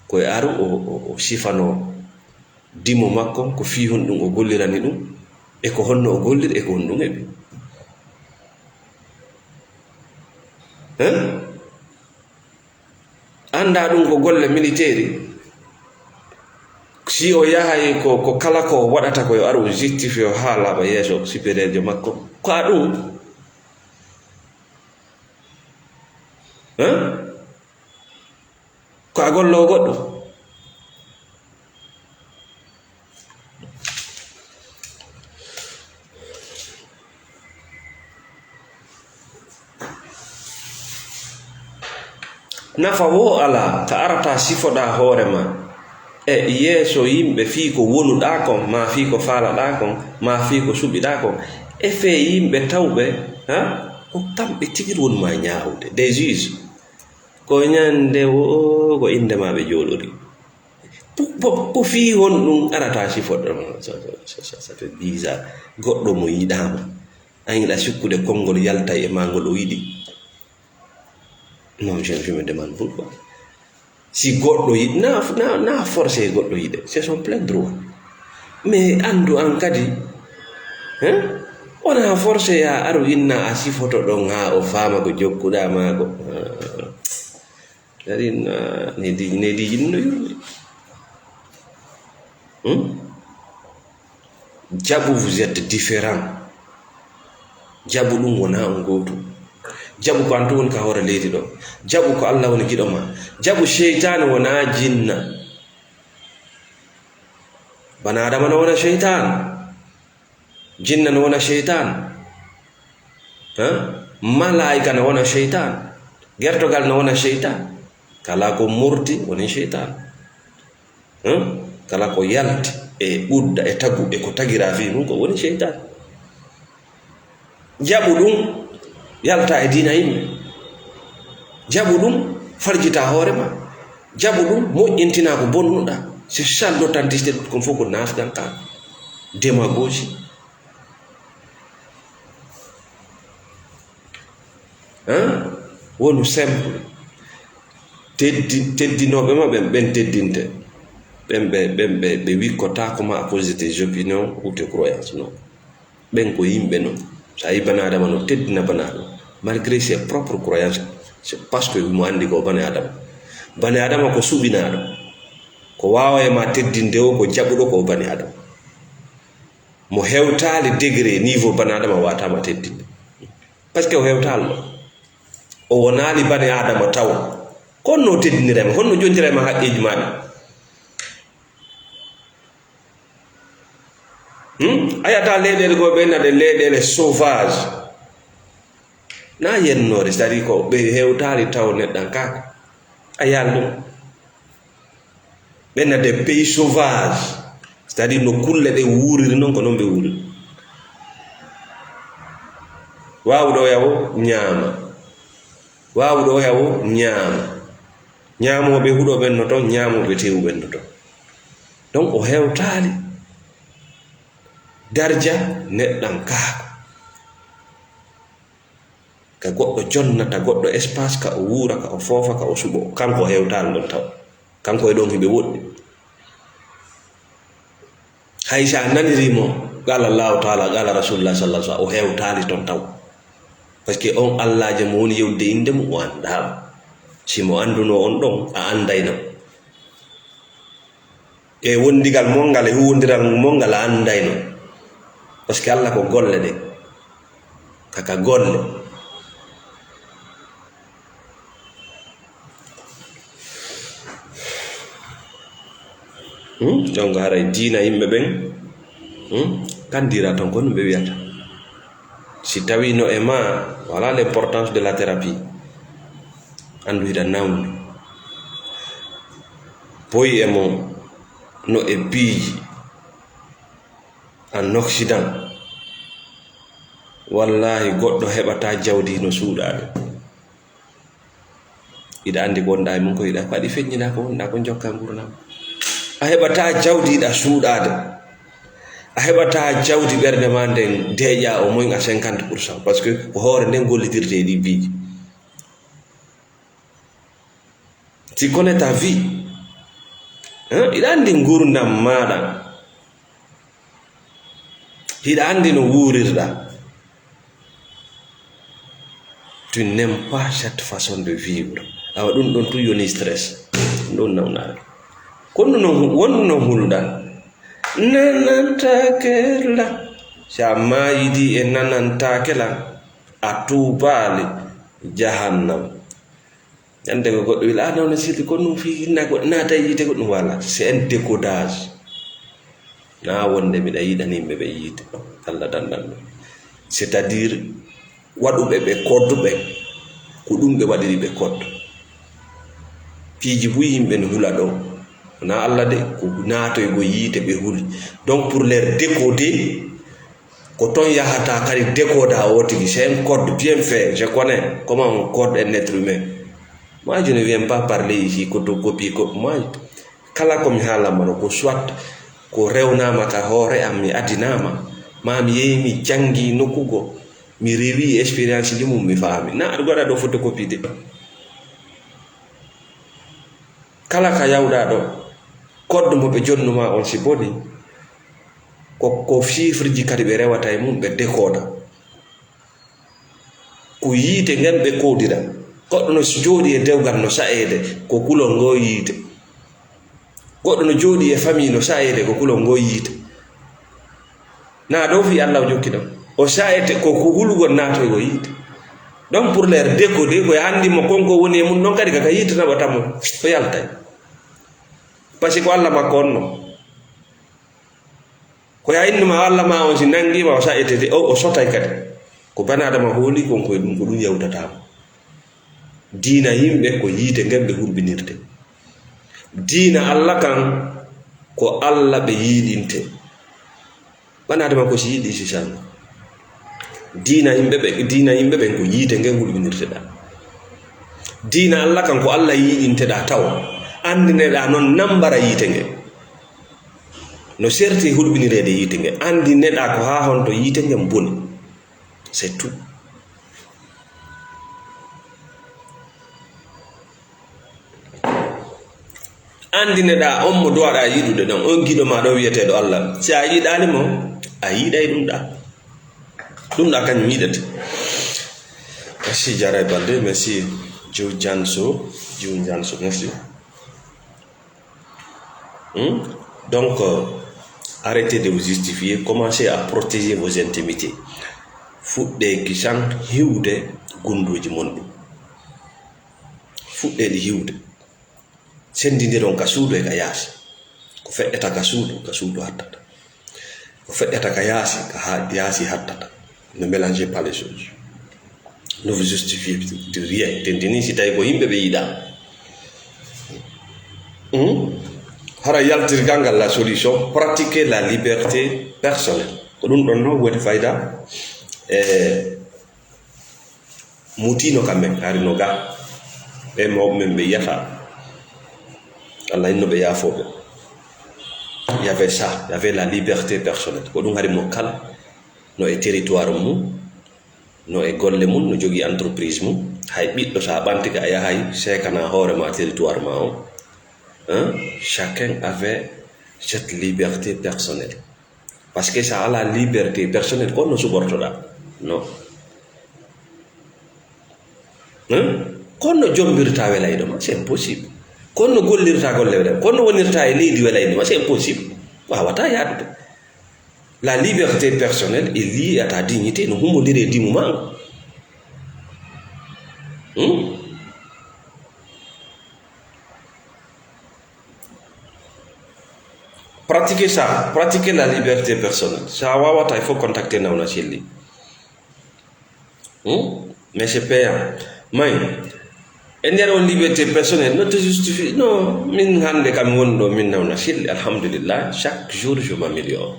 Ko e aru o, o, o sifanoo dimo makko, ko fii honɗum o gollirani ɗum, e ko honno o golliri, e ko honɗum heɓi. Hein? Anndaa ɗum ko golle militeeri. Si o yahay ko, ko kala ko o waɗata ko yo aru o justifié o haa laaɓa yeeso supérieur jo makko. Ko a ɗum? Hein? Ko a golloowo goɗɗo? Nafa woo alaa ka arata sifoɗaa hoore maa e yeeso yimɓe fii ko wonuɗaa kon, maa fii ko faalaɗaa kon, maa fii ko suɓiɗaa kon, e fee yimɓe tawɓe, ha? Ko kamɓe tigi woni maa ñaawude, des juges. Ko ñande woo ko innde maa ɓe jooɗori. Ko, ko, ko fii honɗum arata sifoɗo? Ça, ça, ça, ça fait bizarre. Goɗɗo mo yiɗaama, a yiɗa sukkude konngol yalta e maa ngol o yiɗi. Non, je, je me demande pourquoi. Si goɗɗo yiɗi, na, na, na forcé goɗɗo yiɗe. C'est son plein droit. Mais anndu an kadi, hein? Wona forcé ya aru inna a sifoto ɗon haa o faama ko jokkuɗaa maa ko. Ah. Kadi na, nedi, nedi yinno yurmi. Hmm? Jaɓu, vous êtes différent. Jaɓu ɗum wonaa on gootum. Jaɓu ko an tun woni ka hoore leydi ɗo. Jaɓu ko Allah woni giɗo ma. Jaɓu seytaane wonaa jinna. Bana Adama no wona seytaan. Jinna no wona seytaan. Hein? Malaa'ika no wona seytaan. Gertogal no wona seytaan. Kala ko murti woni seytaan. Hein? Kala ko yalti e ɓudda e tagu e ko tagiraa fii mum ko woni seytaan. Jaɓu ɗum, yalta e diina yimɓe. Jaɓu ɗum, farjita hoore ma. Jaɓu ɗum, moƴƴintina ko bonnuɗaa. C'est ça l'authenticité, ɗum fof ko naafganka. Démagogie. Hein? Wonu simple. Teddi-, teddinooɓe ma ɓen, ɓen teddinte. Ɓen ɓe, ɓen ɓe, ɓe wikkotaako ma à cause de tes opinions ou tes croyances, non. Ɓen ko yimɓe non. So a yi bani Adama no teddina bani Adama, malgré ses propres croyances, c'est parce que mo anndi ko bani Adama. Bani Adama ko suɓinaaɗo. Ko waawa e ma teddinde o, ko jaɓuɗo ko bani Adama. Mo hewtaali degré, niveau bani Adama waataama teddinde. Parce que o hewtaali ɗo. O wonaali bani Adama taw. Ko honno o teddinira ma? Honno jonjira ma haqqeeji ma ɗi? Hmm? A yiyata leyɗeele goo ɓe na ɗe leyɗeele sauvage. Na yennoore, c'est-à-dire ko ɓe hewtaali taw neɗɗankaaku. A yiyaali ɗum? Ɓe na des pays sauvages, c'est-à-dire no kulle ɗe wuuriri non ko non ɓe wuuriri. Waawuɗo yawo ñaama. Waawuɗo yawo ñaama. Ñaamooɓe huɗo ɓennoto, ñaamooɓe tewu ɓennoto. Donc o hewtaali darja neɗɗankaaku. Ka goɗɗo jonnata goɗɗo espace, ka o wuura, ka o foofa, ka o suɓo. Kanko o hewtaali ɗon taw. Kanko e ɗon hiɓe woɗɗi. Hay si a naniri mo, qala Allahu taala, qala Rasulullah sallallahu alaihi wasallam, o hewtaali ton taw. Parce que on Allaajo mo woni yewde innde mum, o anndaama. Si mo anndunoo on ɗon, a anndayno. E wondigal mon ngal, e huwwondiral mon ngal, a anndayno. Parce que Allah ko golle ɗe. Kaka golle. Hmm? Donc, haray diina yimɓe ɓen, hmm? Kan dira ton, ko ɗum ɓe wiyata. Si tawi no e ma, voilà l'importance de la thérapie. Anndu hiɗa nawni. Boyi e mo no e piiji en Occident. Wallahi, goɗɗo heɓata jawdi no suuɗaade. Hiɗa anndi ko wonɗa e mum ko hiɗa, ko waɗi feññinaa ko wonɗa ko jokka nguurndam. A heɓata jawdi hiɗa suuɗaade. A heɓata jawdi ɓernde ma nden deeƴa au moins à cinquante pour cent. Parce que ko hoore nden gollitirte e ɗi piiji. Tu connais ta vie. Hein? Hiɗa anndi nguurndam maaɗa. Hiɗa anndi no wuurirɗa. Tu n'aimes pas cette façon de vivre. Awa ɗum ɗon tun yoni stress. Ɗum ɗon nawnaare. Ko ɗum non hu-, won non hulɗan. Nanantaake la. Si a maayidi e nanantaake la, a tuubaali jahannam. Ñande ko goɗɗo wila, "Ah, non, non, sirri, ko ɗum fii hinna ko naata e yiite ko ɗum wala." C'est un décodage. Na wonde miɗa yiɗani yimɓe ɓe yiite. Allah dandan ɗum. C'est-à-dire, waɗuɓe ɓe code ɓen, ko ɗum ɓe waɗiri ɓe code. Piiji buy yimɓe no hula ɗo. Na Allah de, ko naatoygo yiite ɓe huli. Donc, pour leur décoder, ko ton yahata kadi décoda o tigi. C'est un code bien fait. Je connais comment on code un être humain. Moi, je ne viens pas parler ici, ko to copie, ko, moi, kala ko mi haalama ɗo, ko soit ko rewnama ka hoore am, mi adinama, ma mi yehi mi jangi nokkugo, mi rewi expérience ji mum, mi faami. Na aɗa waɗa ɗo photocopie de. Kala ka yawɗa ɗo, code mo ɓe jonnuma on si boni, ko, ko chiffre ji kadi ɓe rewata e mum, ɓe décoda. Ko yiite ngen ɓe koodira. Goɗɗo no jooɗi e dewgal no sa'eede, ko kulol ngoo yiite. Goɗɗo no jooɗi e famille no sa'eede, ko kulol ngoo yiite. Na ɗo fii Allah o jokki ɗon. O sa'ete ko, ko hulugol naatoygol yiite. Donc, pour leur décoder, ko e anndi mo kon ko woni e mum ɗon kadi kaka yiite naɓata mo. O yaltay. Parce que ko Allah makko on no. Ko ya innu ma Allah ma on si nangi ma o sa'ete de, o, o sotay kadi. Ko bana Adama hooli kon ko e ɗum, ko ɗum yawtata mo. Diina yimɓe ko yiite ngen ɓe hulɓinirte. Diina Allah kan ko Allah ɓe yiiɗinte. Ɓanaa-Adama ko si yiɗi si sanngo. Diina yimɓe ɓe, diina yimɓe ɓen ko yiite ngen hulɓinirteɗaa. Diina Allah kan ko Allah yiiɗinteɗaa taw. Anndineɗaa non nambara yiite ngen. No serti hulɓinireede yiite ngen. Anndineɗaa ko haa honto yiite ngen boni. C'est tout. Anndineɗaa on mo duwaɗaa yiɗude ɗon, on giɗo maa ɗon wi'eteeɗo Allah. Si a yiɗaali mo, a yiɗay ɗum ɗaa. Ɗum ɗaa kañum yiɗete. Merci Jaray Balde, merci Joe Janso, Joe Janso, merci. Hmm? Donc, euh, arrêtez de vous justifier, commencez à protéger vos intimités. Fuɗɗee kisan hiwde gunduuji mon ɗin. Fuɗɗee ɗi hiwde. Senndindiron ka suudu e ka yaasi. Ko feƴƴata ka suudu, ka suudu hattata. Ko feƴƴata ka yaasi, ka ha-, yaasi hattata. Ne mélangez pas les choses. Ne vous justifiez de rien. Tentini si tawi ko yimɓe ɓe yiɗaa. Hmm? Hara yaltirgal ngal la solution, pratiquer la liberté personnelle. Ko ɗum ɗon no woni fayda. E mutiino kamɓe, hari no ga. Ɓe mawɓe men ɓe yiyata. Allah inno ɓe yaafooɓe. Il y avait ça, il y avait la liberté personnelle. Ko ɗum hari mo kala no e territoire mum, no e golle mum, no jogii entreprise mum. Hay ɓiɗɗo, so a ɓanti ka, a yahay seekana hoore ma territoire ma o. Hein? Chacun avait cette liberté personnelle. Parce que so a alaa liberté personnelle, ko honno suɓortoɗaa? Non. Hein? Ko honno jombirta welayɗo ma? C'est impossible. Ko honno gollirta golle welayɗo? Ko honno wonirta e leydi welayɗo ma? C'est impossible. Waawataa yaadude. La liberté personnelle est liée à ta dignité, no humondiri e dimu ma. Hmm? Pratiquez ça, pratiquez la liberté personnelle. Ça wawata, il faut contacter Nawna Selli. Hmm? Mais c'est payant. Mais, e nder on liberté personnelle, no to justifie. Non, min hannde kam woni ɗo, min Nawna Selli, alhamdulillah, chaque jour je m'améliore.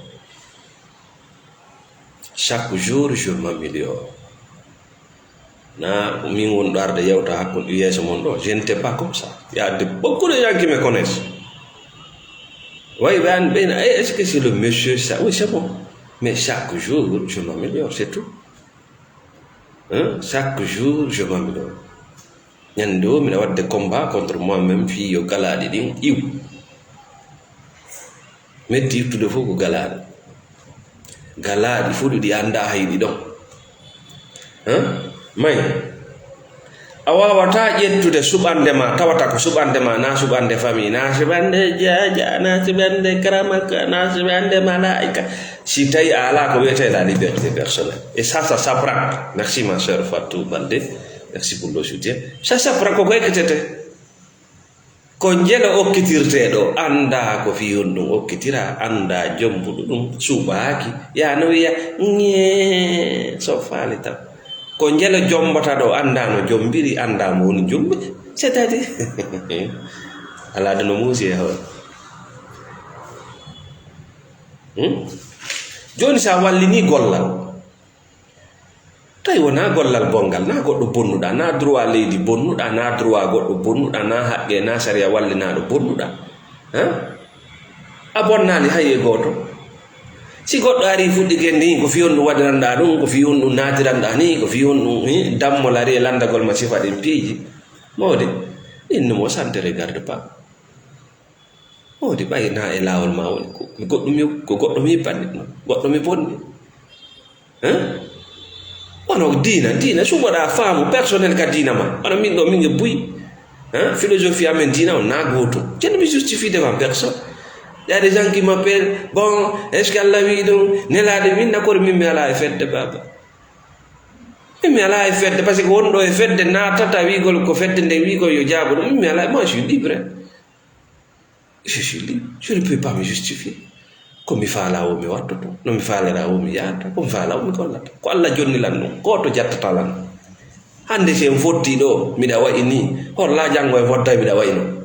Chaque jour je m'améliore. Na min woni ɗo arde yewta hakkunde yeeso mon ɗo. Je n'étais pas comme ça. Il y a de, beaucoup de gens qui me connaissent. Oui, ben, ben, eh, est-ce que c'est le monsieur ça? Oui, c'est bon. Mais chaque jour, je m'améliore, c'est tout. Hein? Chaque jour, je m'améliore. Ñande o, miɗa waɗde combat contre moi-même, fii yo galaaɗi ɗin iw. Metti ittude fof ko galaaɗi. Galaaɗi fof ɗi anndaa hay ɗi ɗon. Hein? May. A waawataa ƴettude suɓannde ma, tawata ko suɓannde ma, na suɓannde famille, na suɓannde jaaja, na suɓannde karamaka, na suɓannde malaa'ika. Si tawi a alaa ko wiyetee la liberté personnelle. Et ça, ça s'apprend. Merci, ma sœur Fatou Baldé. Merci pour le soutien. Ça s'apprend, ko ko ekkitetee. Ko njelo okkitirtee ɗo, anndaa ko fii honɗum okkitiraa, anndaa jommbuɗo ɗum, suɓaaki, yaa no wiya, ŋee, so faali tan. Ko njelo jommbata ɗo, anndaa no jommbiri, anndaa mo woni jommbi, c'est-à-dire, alaa de no muusi e hoore. Hmm? Jooni, so a wallinii gollal, tawi wonaa gollal bonngal, naa goɗɗo bonnuɗaa, naa droit leydi bonnuɗaa, naa droit goɗɗo bonnuɗaa, naa haqqe, naa sariya wallinaaɗo bonnuɗaa. Hein? A bonnaali hay e gooto. Si goɗɗo arii fuɗɗike nii, ko fii honɗum waɗiranɗaa ɗum, ko fii honɗum naatiranɗaa nii, ko fii honɗum, hi, dammol arii e lanndagol ma sifa ɗin piiji. Mawde, ɗin no mo, ça ne te regarde pas. Mawde, ɓay na e laawol ma woni, ko, ko goɗɗum mi, ko goɗɗo mi yippani, goɗɗo mi bonni. Hein? Wano diina, diina, suɓoɗaa faamu personnel ka diina ma. Wano min ɗo, min e buy. Hein? Philosophie amen diina on na gootum. Je ne me justifie devant personne. Il y a des gens qui m'appellent, bon, est-ce que Allah wi ɗum? Nelaaɗo min, nakoore min mi alaa e fedde, baaba. Min mi alaa e fedde, parce que wonɗo e fedde naatata wiigol ko fedde nde wiigol yo jaabo ɗum. Min mi alaa, moi, je suis libre. Je suis libre. Je ne peux pas me justifier. Ko mi faalaa o mi wattoto. No mi faalira o mi yahata. Ko mi faalaa o mi gollata. Ko Allah jonnilan ɗum. Gooto jattata lan. Hannde si en fotti ɗo, miɗa wa'i nii. Holla janngo e fotta miɗa wa'i non.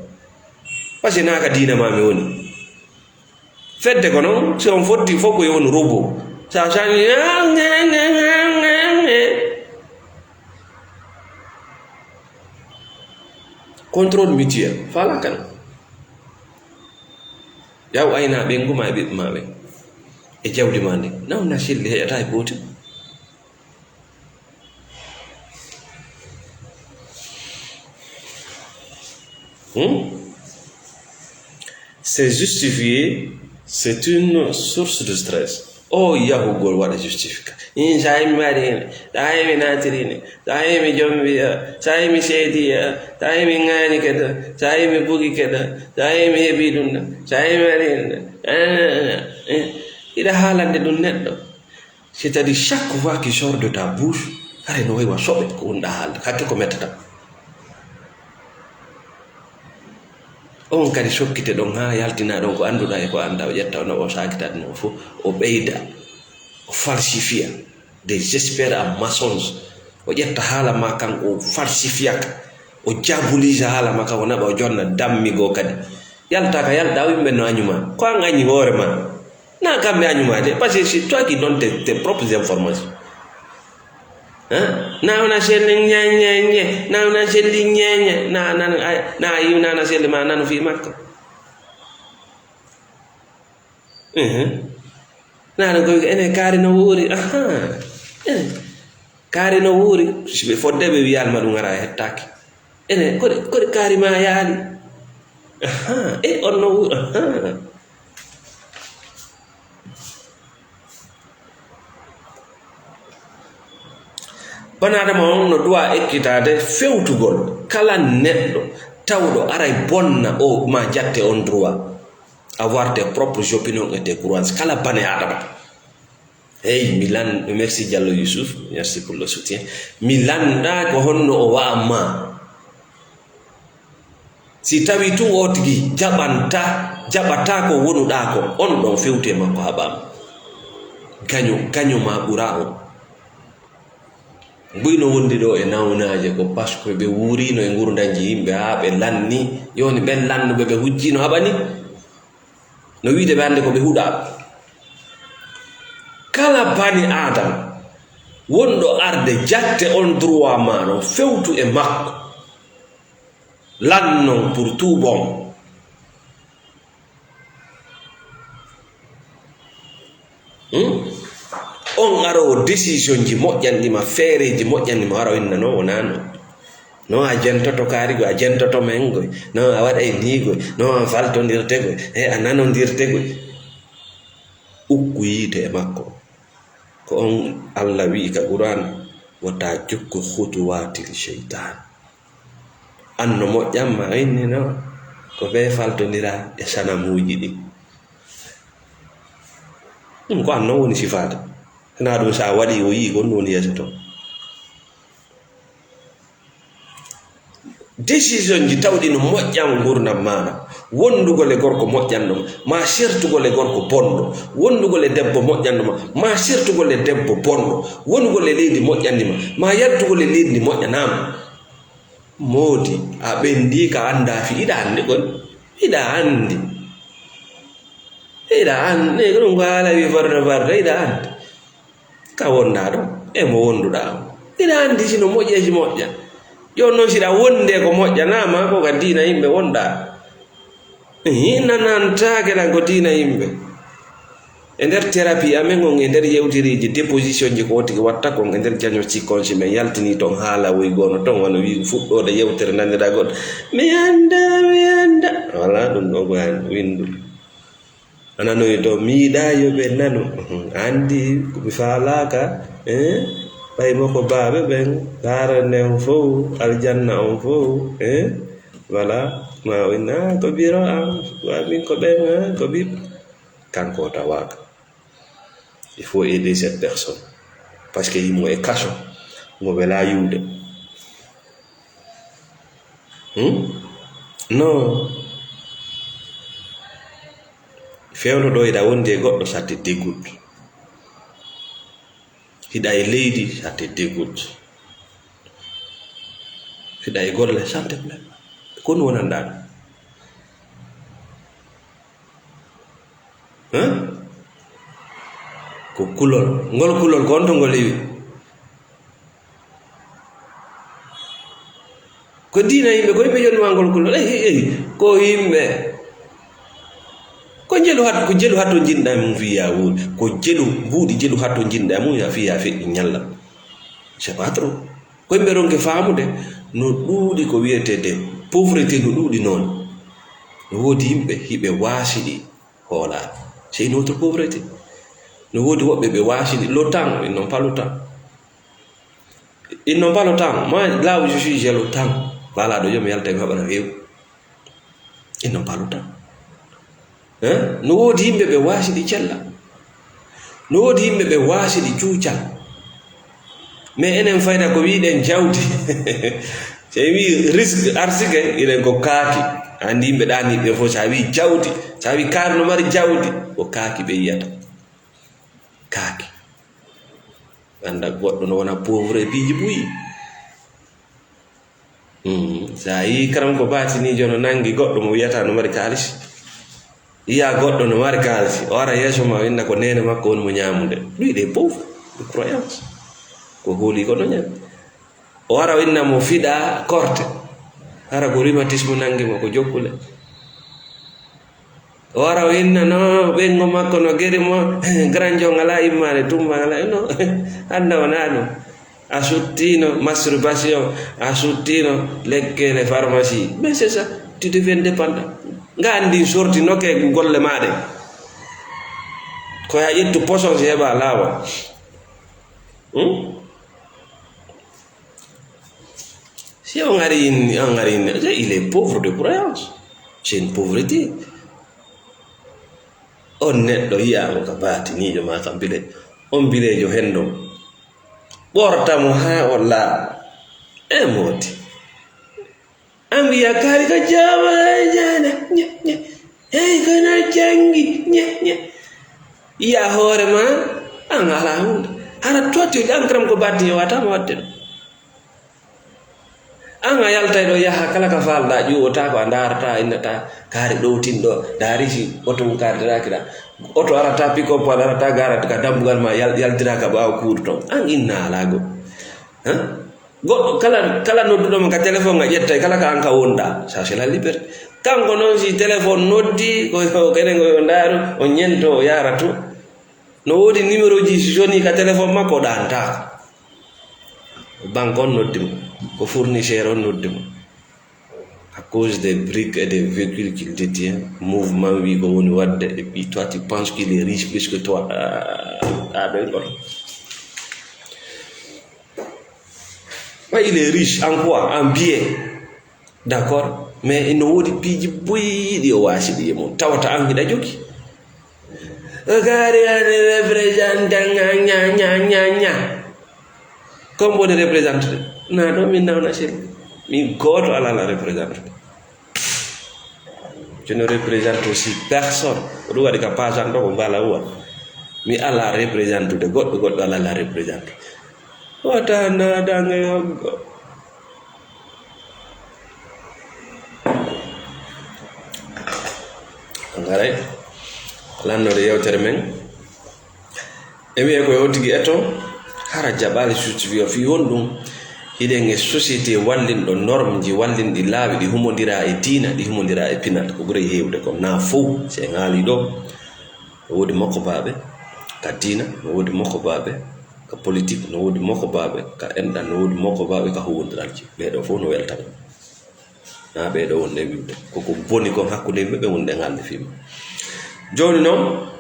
Parce que naa ka diina ma mi woni. Fedde ko non, si on fotti fof ko yo on robo. Sa sani, contrôle mutuel, fala kan. Yaw ayna ɓe nguma e ɓiɓɓe ma ɓe. E jawdi ma ndi. Nawna selli heƴata e gootel. Hmm? C'est justifié, c'est une source de stress. O yahugol waɗa justification. In sa imi mari hene, sa imi natiri hene, sa imi jombi, sa imi seedi, sa imi ŋaani keda, sa imi bugi keda, sa imi heɓi ɗum ɗa, sa imi mari hene. Ina haalande ɗum neɗɗo. C'est-à-dire, chaque voix qui sort de ta bouche, haray no wayi wa soɓe ko wonɗa haalde, hakke ko mettata. On kadi sokkite ɗon haa yaltina ɗon ko annduɗa e ko annda, o ƴetta o naɓa o saakita ɗum o fof, o ɓeyda, o falsifia des experts en mensonge, o ƴetta haala ma kan o falsifia ka, o diabolisa haala ma kan o naɓa o jonna dammi goo kadi. Yalta ka yalɗa o yimɓe no añuma, ko an añi hoore ma. Na kamɓe añumaade, parce que c'est toi qui donne tes, tes propres informations. Hein? Na ona selli ñeñeñe, na ona selli ñeñe, na nan ay, na yiw na ona selli ma nanu fi makko. Mhm. Na nan ko ene kaari no wuuri. Aha. Eh. Kaari no wuuri. Si ɓe fodde ɓe wiyal ma ɗum ara hettaaki. Ene, koɗe, koɗe kaari ma yaali. Aha, e on no wuuri. Aha. Banaadama on no duwa ekkitaade fewtugol kala neɗɗo tawɗo aray bonna o ma jatte on droit. Avoir tes propres opinions et tes croyances. Kala bane Adama. Hey, mi lan-, merci Diallo Youssouf, merci pour le soutien. Mi lannda ko honno o wa'a ma. Si tawi tun o tigi jaɓanta Jaɓataa ko wonuɗaa kon, on ɗon fewte makko haɓaama. Gaño, gaño maa ɓuraa on. Buy no wondi ɗo e nawnaaje ko parce que ɓe wuuriino e ngurndanji yimɓe haa ɓe lanni, yoni ɓen lannuɓe ɓe hujjiino haɓani. No wiide ɓe annde ko ɓe huɗaa. Kala bani Aadama wonɗo arde jatte on droit maa no fewtu e makko. Lannon pour tuubon. Hmm? On aroowo décision ji moƴƴanɗi ma, feereeji moƴƴanɗi ma, wara o inna non wonaa non. Non a jentoto kaari goy, a jentoto men goy. Non a waɗay nii goy, non a faltondirte goy, e a nanondirte goy. Ukku yiite e makko. Ko on Alla wi'i ka Qur'aan, wota jokku khutuwaatil sheytaan. An no moƴƴan ma, a inni non ko ɓe faltondira e sanamuuji ɗin. Ɗum ko an non woni sifaade. Hinaa ɗum so a waɗi o yi'i ko ɗum woni yeeso ton. Décision ji tawɗi no moƴƴan ngurndan maaɗa. Wondugol e gorko moƴƴanɗo ma, ma sertugol e gorko bonɗo. Wondugol e debbo moƴƴanɗo ma, ma sertugol e debbo bonɗo. Wonugol e leydi moƴƴanɗi ma, ma yattugol e leydi ndi moƴƴanaama. Moodi, a ɓendi ka anndaa fi, iɗa anndi kon? Iɗa anndi. Iɗa anndi. Ɗum ko haala wi farda farda, iɗa anndi. Ka wonɗaa ɗo, e mo wonduɗaa on. Iɗa anndi si no moƴƴa, si moƴƴa. Jooni non, siɗa wonde ko moƴƴanaama, ko ka diina yimɓe wonɗaa. Ihi, nanantaake ɗan ko diina yimɓe. E nder thérapie amen on, e nder yewtereeji, déposition ji ko tigi watta kon, e nder diagnostic on, si men yaltini ton haala woy goono ton, wano wi fuɗɗoode yewtere nanira goɗɗo. Mi annda, mi annda. Wala ɗum ɗo ko an windu. A nanoyi to, mi yiɗaa yo ɓe nanu. Mhm. Anndi ko mi faalaaka, eh? Ɓay mo ko baaɓe ɓen, laarande on fow, aljanna on fow, eh? Voilà. Ma o inna, "Ah, ko biro am, wa min ko ɓen, ah, ko ɓiɓ." Kanko o tawaaka. Il faut aider cette personne. Parce que himo e kaso, mo welaa yiwde. Hmm? Non. Fewndo ɗo hiɗa wondi e goɗɗo, ça te dégoûte. Hiɗa e leydi, ça te dégoûte. Hiɗa e golle, ça te plaît. Ko ɗum wonanɗaa ɗum. Hein? Ko kulol. Ngol kulol, ko on to ngol iwi? Ko diina yimɓe, ko yimɓe jonni ma ngol kulol. Eyi, eyi, ko yimɓe. Ko jelu hat-, ko jelu hatto jinɗa mum fii yaa wuuri. Ko jelu, mbuuɗi jelu hatto jinɗa mum yaa fii yaa feƴƴi ñalla. C'est pas trop. Ko yimɓe ronke faamude no ɗuuɗi ko wiyeteede pauvreté no ɗuuɗi noon. No woodi yimɓe hiɓe waasiɗi hoolaare. C'est une autre pauvreté. No woodi woɓɓe ɓe waasiɗi le temps, ils n'ont pas le temps. Ils n'ont pas le temps. Moi, là où je suis, j'ai le temps. Voilà, ɗo yo mi yalta mi haɓana few. Ils n'ont pas le temps. Hein? No woodi yimɓe ɓe waasiɗi cella. No woodi yimɓe ɓe waasiɗi cuucal. Mais enen fayda ko wiɗen jawdi. So en wi risque, arsike, iɗen ko kaaki. Andi yimɓe ɗaaniiɓe fof, so a wi jawdi, so a wi kaari no mari jawdi, ko kaaki ɓe yiyata. Kaaki. Anda goɗɗo no wona pauvre e piiji buyi. Hmm, so a yii karam ko baatiniijo no nangi goɗɗo mo wiyata no mari kaalisi. Yiya goɗɗo no mari kaalisi, o ara yeeso ma, o inna ko neene makko woni mo ñaamude. Lui, il est pauvre de croyance. Ko hooli ko no ñaami. O ara o inna mo fiɗa korte. Hara ko rhumatisme nangi mo, ko jokkule. O ara o inna no ɓeyngu makko no geri mo, grand jon alaa immaade, tumma alaa, non, annda wonaa ɗum. A suttiino masturbation, a suttiino lekkele pharmacie. Mais c'est ça, tu deviens dépendant. Nga anndi sorti nokke golle maa ɗe. Ko yaa ƴettu poson si heɓa laawol. Hmm? Si on ari inni, on ari inni, il est pauvre de croyance. C'est une pauvreté. On neɗɗo yi'aama ka baatiniijo ma kam bile, on bileejo henndo. Ɓorta mo haa o laaɓa. E mooti. An wiya kaari ka jaama, jaana, ñe, ñe. Ey, kono a janngi, ñe, ñe. Yiya hoore ma, an alaa huunde. Hara totti an karam ko baɗdi yo wata mo waɗde ɗum. An a yaltay ɗo yaha kala ka faalɗaa ƴuwotaako, a ndaarata, a innata, kaari ɗowtinɗo, daari si oto mum kaardiraaki ɗa. Oto arata, pick-up arata, garata ka dambugal ma, yal-, yaltira ka ɓaawo kuudu ton. An inna alaa go. Hein? Goɗɗo kala, kala nodduɗo mo ka téléphone a ƴettay, kala ka an ka wonɗa. Ça, c'est la liberté. Kanko noon si téléphone noddi, ko, ko kene ko yo ndaaru, o ñento, o yaara to. No woodi numéro ji si soni ka téléphone makko, ɗaantaako. Banque on noddi mo, ko fournisseur on noddi mo. À cause des briques et des véhicules qu'il détient, mouvement wi ko woni wadde, et puis toi tu penses qu'il est riche plus que toi. Ah, ah, ben, quoi. Mais il est riche en quoi? En bien. D'accord? Mais ino woodi piiji boyiɗi o waasi ɗi e mum. Tawata an hiɗa jogi. O kaari ani représentant ña, ña, ña, ña, ña. Comme woni représenté? Na ɗo min nawna sel. Min gooto alaa la représenté. Je ne représente aussi personne. Ko ɗum waɗi ka pasan ɗo ko mbala uwa. Mi alaa représentude goɗɗo, goɗɗo alaa la représenté. Wata na dange hoggo. Ngaray. Lannoɗo yewtere men. E wiye ko yo tigi eto, hara jaɓaali justifié fii honɗum? Hiɗen e société wallinɗo norme ji, wallinɗi laawi, ɗi humondira e diina, ɗi humondira e pinal. Ko ɓuri heewde ko na fow, si en haali ɗo, no woodi mokkobaaɓe ka diina, no woodi mokkobaaɓe ka politique, no woodi mokkobaaɓe ka enɗan, no woodi mokkobaaɓe ka huwondiralji. Ɓee ɗo fow no welta ɓe. Na ɓee ɗo wonde wiwde. Ko ko boni kon hakkunde yimɓe ɓe wonde ngalde fii ma. Jooni noon,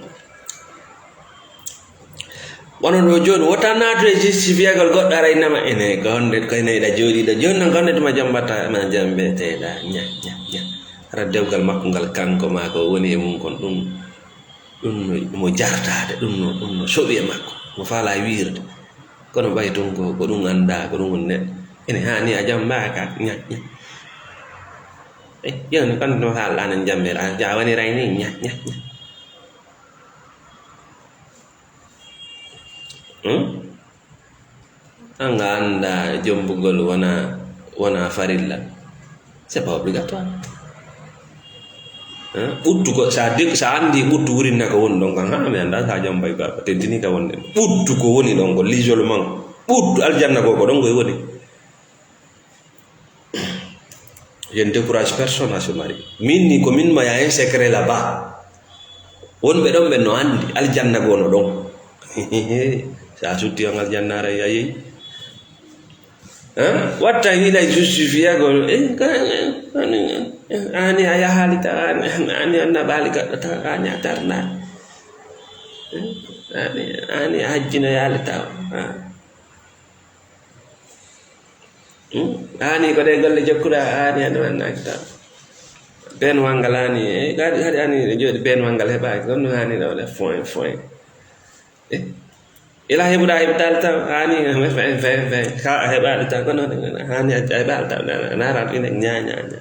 Wano ɗo jooni, wota naatu e justifiagol goɗɗo ara innama ene, ko honde, ko ene yiɗa jooɗiiɗo. Jooni noon, ko honde tuma jambata, ma jambeteɗa, ña, ña, ña. Hara dewgal makko ngal kanko ma ko woni e mum kon, ɗum, ɗum no, mo jartaade, ɗum no, ɗum no soɓi e makko, mo faala wiirde. Kono ɓay ɗum ko, ko ɗum annda, ko ɗum woni neɗɗo. Ene haani a jambaaka, ña, ña. Eh, jooni, kono ɗum haalɗa no jambira, a woni ray ni, ña, ña, ña. Hmm? An a annda jombugol wona, wona farilla. C'est pas obligatoire. Hein? Ɓuttu ko, sa de-, sa anndi ɓuttu wurinna ko woni ɗon kan, ha, mi annda sa jombay ba, ko tentini ka wonde. Ɓuttu ko woni ɗon ko, l'isolement. Ɓuttu aljanna ko, ko ɗon koy woni. Je ne décourage personne à se marier. Min ni ko min maya un secret là-bas. Wonɓe ɗon ɓen no anndi aljanna goo no ɗon. Sa sutti on aljannaare a yehi. Hein? Watta hiɗa justifiagol. Eh, ka, eh, ani, eh, ani a yahaali taw, ani, ani a naɓaali gaɗɗo taw, ani a tarnaali. Eh, ani, ani a hajjinoyaali taw. Ah. Hmm? Ani ko ɗe golle jokkuɗa, ani, ani wannaaki tan. Been wanngal ani, eh, haɗi, haɗi ani ɗo jooɗi been wanngal heɓaaki, kono ɗum ani ɗo waɗa foin, foin. Eh? Ila heɓuɗa heɓtaali tan, ani, fe, fe, fe, ka a heɓaali tan, kono ani a, a heɓaali tan, na, na, na, ran ina ña, ña, ña.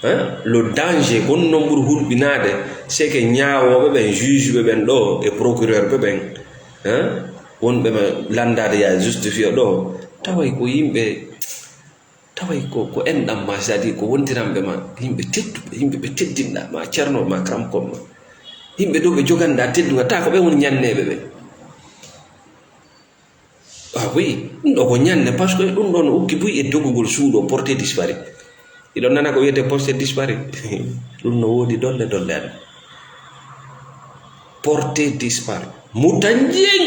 Hein? Le danger, ko ɗum noon ɓuri hulɓinaade, c'est que ñaawooɓe ɓen, juge ɓe ɓen ɗo, e procureur ɓe ɓen, hein? Wonɓe ma lanndaade ya justifié ɗo, taway ko yimɓe, taway ko, ko enɗam ma, c'est-à-dire ko wondiranɓe ma, yimɓe tedduɓe, yimɓe ɓe teddinɗa, ma ceerno, ma karamkon ma. Yimɓe ɗo ɓe joganɗa teddungal, taa ko ɓe woni ñanneeɓe ɓe. Ah oui, ɗum ɗo ko ñande, parce que ɗum ɗon ukki buy e dogugol suuɗo porté disparu. Iɗon nana ko wiyetee porté disparu? Ɗum no woodi dolle dolle an. Porté disparu. Mutan jeeñ.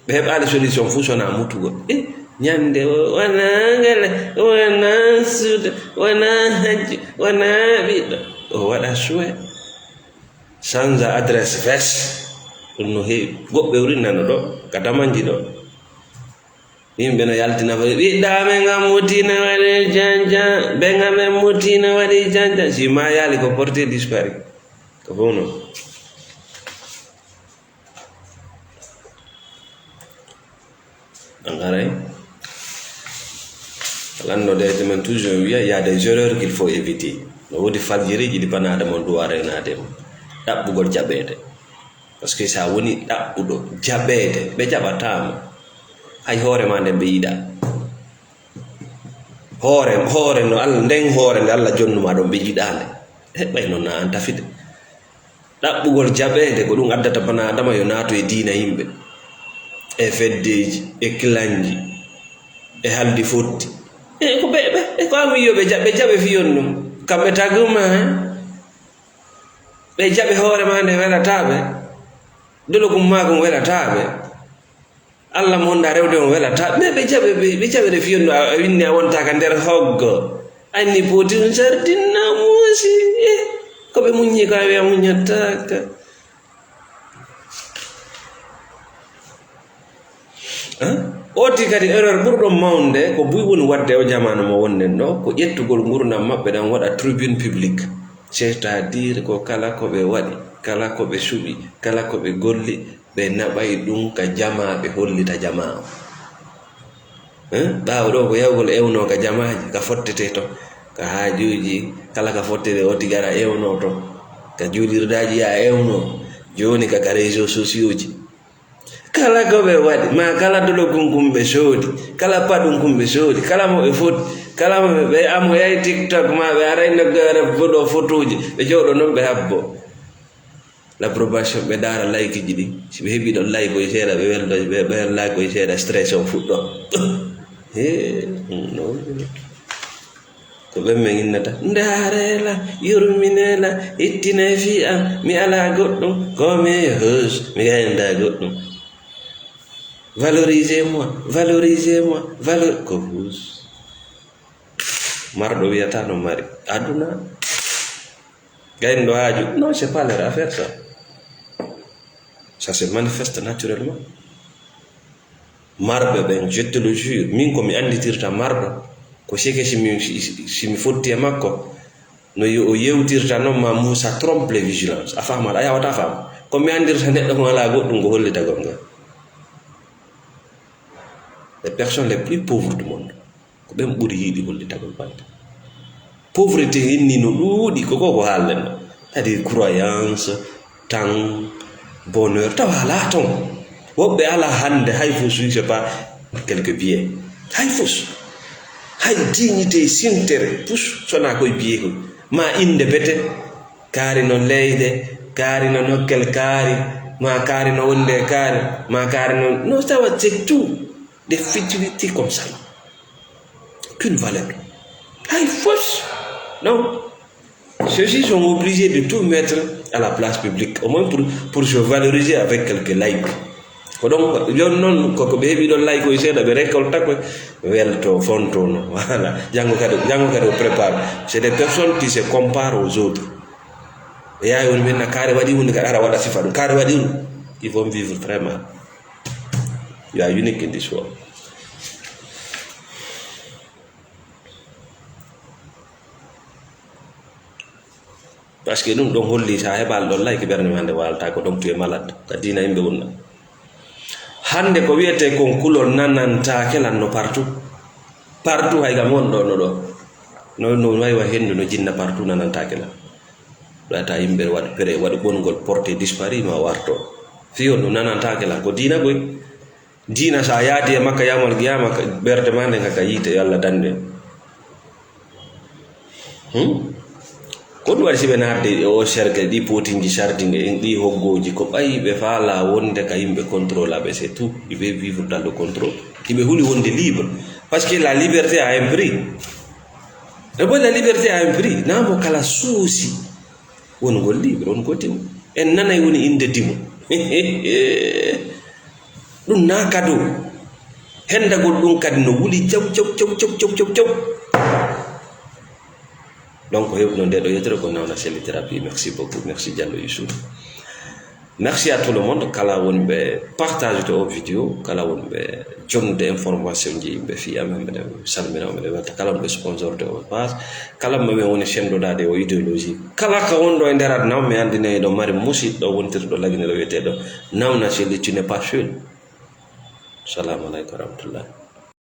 Ɓe heɓaali solution fuu so wonaa mutugol. Eh, ñande o, wonaa ngala, wonaa suudo, wonaa hajju, wonaa ɓiɗɗo. O waɗa suwe. Change adresse veste. Ɗum no heewi. Goɗɓe uri nano ɗo, ka Damanji ɗo. Yimɓe no yaltina fo, ɓiɗɗo amen an mutina waɗi janjan, ben amen mutina waɗi janjan. Si ma yaali ko porté disparu. Ko fof noon. An haray. Annodede men toujours wiya, il y a des erreurs qu'il faut éviter. No woodi faljiriiji ɗi bana adama on duwa reenaade mo. Ɗaɓɓugol jaɓeede. Parce que so a woni ɗaɓɓuɗo jaɓeede, ɓe jaɓataa mo. Hay hoore ma nden ɓe yiɗaa. Hoore, hoore no Allah, nden hoore nde Allah jonnuma ɗon ɓe yiɗaa nde. Heɓɓay noon na an tafide. Ɗaɓɓugol jaɓeede ko ɗum addata bana adama yo naatu e diina yimɓe, e feddeeji, e kilanji, e haldi fotti. E ko ɓe, ɓe, e ko an wiyo ɓe jaɓe, jaɓe fiyon ɗum. Kamɓe taguma, he? Ɓe jaɓe hoore ma nde welataa ɓe. Dolo kum maa kum welataa ɓe. Allah mo wonɗa rewde on welataa. Mais ɓe jaɓe, ɓe, ɓe jaɓe nde fiyon ɗum a, a winni a wontaa ka nder hoggo. Anni pooti ɗum sardinna muusi. Eh, ko ɓe muññi ko a wiya muññataa ka. Hein? Ooti kadi erreur ɓurɗo mawnde ko buy woni waɗde o jamaanu mo wonɗen ɗo, ko ƴettugol ngurdam maɓɓe ɗam waɗa tribune publique. C'est-à-dire ko kala ko ɓe waɗi, kala ko ɓe suɓi, kala ko ɓe golli, ɓe naɓay ɗum ka jamaa, ɓe hollita jamaa o. Hein? Ɓaawo ɗo ko yahugol ewnoo ka jamaaji, ka fottetee to, ka haajuuji, kala ka fottetee o tigi ara ewnoo to, ka juulirdaaji yaa ewnoo, jooni ka, ka réseaux sociaux ji. Kala ko ɓe waɗi, maa kala dolo kum kum ɓe soodi, kala paɗum kum ɓe soodi, kala mo ɓe foti, kala mo ɓe, ɓe amo yahi TikTok maa ɓe aray noggaare foɗo fotooji, ɓe jooɗo non ɓe habbo. L'approbation ɓe ndaara like ji ɗin. Si ɓe heɓii ɗon like koye seeɗa, ɓe welto, ɓe, ɓe like koye seeɗa, stress on fuɗɗo. Hee, non. Ko ɓen men innata, ndaareela, yurmineela, ittinee fii am, mi alaa goɗɗum, ko mi hus, mi gayna goɗɗum. Valorisez-moi, valorisez-moi, valor-, ko hus. Marɗo wiyata no mari. Aduna. Gayno haaju. Non, c'est pas leur affaire, ça. Ça se manifeste naturellement. Marɓe ɓen, je te le jure, min ko mi annditirta marɗo, ko seke si mi, si, si mi fotti e makko, no yo o yewtirta non ma Moussa trompe les vigilances. A faamat, a yawata faam. Ko mi anndirta neɗɗo mo alaa goɗɗum ko hollitagol ngal. Les personnes les plus pauvres du monde. Ko ɓen ɓuri yiɗi hollitagol bande. Pauvreté inni no ɗuuɗi, ko ko, ko haallen ɗo. C'est-à-dire croyance, temps, bonheur, tawa alaa ton. Woɓɓe alaa hannde hay fo suy, c'est pas quelques billets. Hay fos. Hay dignité sintere pus, sona koye biyee koy. Ma innde bete, kaari no leyɗe, kaari no nokkel kaari, ma kaari no wonde kaari, ma kaari no, no tawa c'est tout. Des futilités comme ça. Aucune valeur. Hay fos. Non. Ceux-ci sont obligés de tout mettre à la place publique, au moins pour, pour se valoriser avec quelques likes. Ko ɗon, yon noon, ko, ko ɓe heɓi ɗon like o seeɗa, ɓe récolte ko, welto, fonto no. Voilà. Janngo kadi, janngo kadi o prépare. C'est des personnes qui se comparent aux autres. Ɓe yawi woni min na kaari waɗi hunde, kadi ara waɗa sifa ɗum. Kaari waɗi hunde. Ils vont vivre très mal. You are unique in this world. Parce que ɗum ɗon holli, so a heɓaali ɗon like, ɓernde ma nde waalata, ko ɗon tu e malade, ka diina yimɓe wonna. Hannde ko wiyetee kon kulol nanantaake lan no partout. Partout, hay kam won ɗo, no ɗo. No, no wayi wa henndu no jinna partout nanantaake lan. Ɗata yimɓe waɗ pere, waɗ ɓongol porté disparu ma warto. Fiyo ɗum nanantaake lan, ko diina koy. Diina, so a yaadi e makka yawmal qiyaama, ka, ɓernde ma nden ka, ka yiite, yo Allah dande. Hmm? Ko ɗum waɗi si ɓe naatde e o cercle, ɗi potinji sardinge en, ɗi hoggooji, ko ɓayi ɓe faala wonde ka yimɓe contrôlaaɓe, c'est tout. Ils veulent vivre dans le contrôle. Iɓe huli wonde libre. Parce que la liberté a un prix. E boy, la liberté a un prix. Naa mo kala suusi wonugol libre, on ko dimo. En nanay woni innde dimo. Ɗum naa kado. Hendagol ɗum kadi no wuli jaw, jaw, jaw, jaw, jaw, jaw, jaw. Donc, heɓno nde ɗo yettere ko Nawna Selli Thérapie. Merci beaucoup. Merci Diallo Youssouf. Merci à tout le monde. Kala wonɓe partage de o vidéo, kala wonɓe jonnude information ji yimɓe fii amen, mbeɗen salmina, mbeɗen welta kala wonɓe sponsor de o page, kala mo men woni senndodaade o idéologie. Kala ka wonɗo e nder aduna o, mi anndinay ɗo mari musidɗo wontirɗo laginiro wiyeteeɗo Nawna Selli, tu n'es pas seul. Salamu aleykum wa rahmatullah.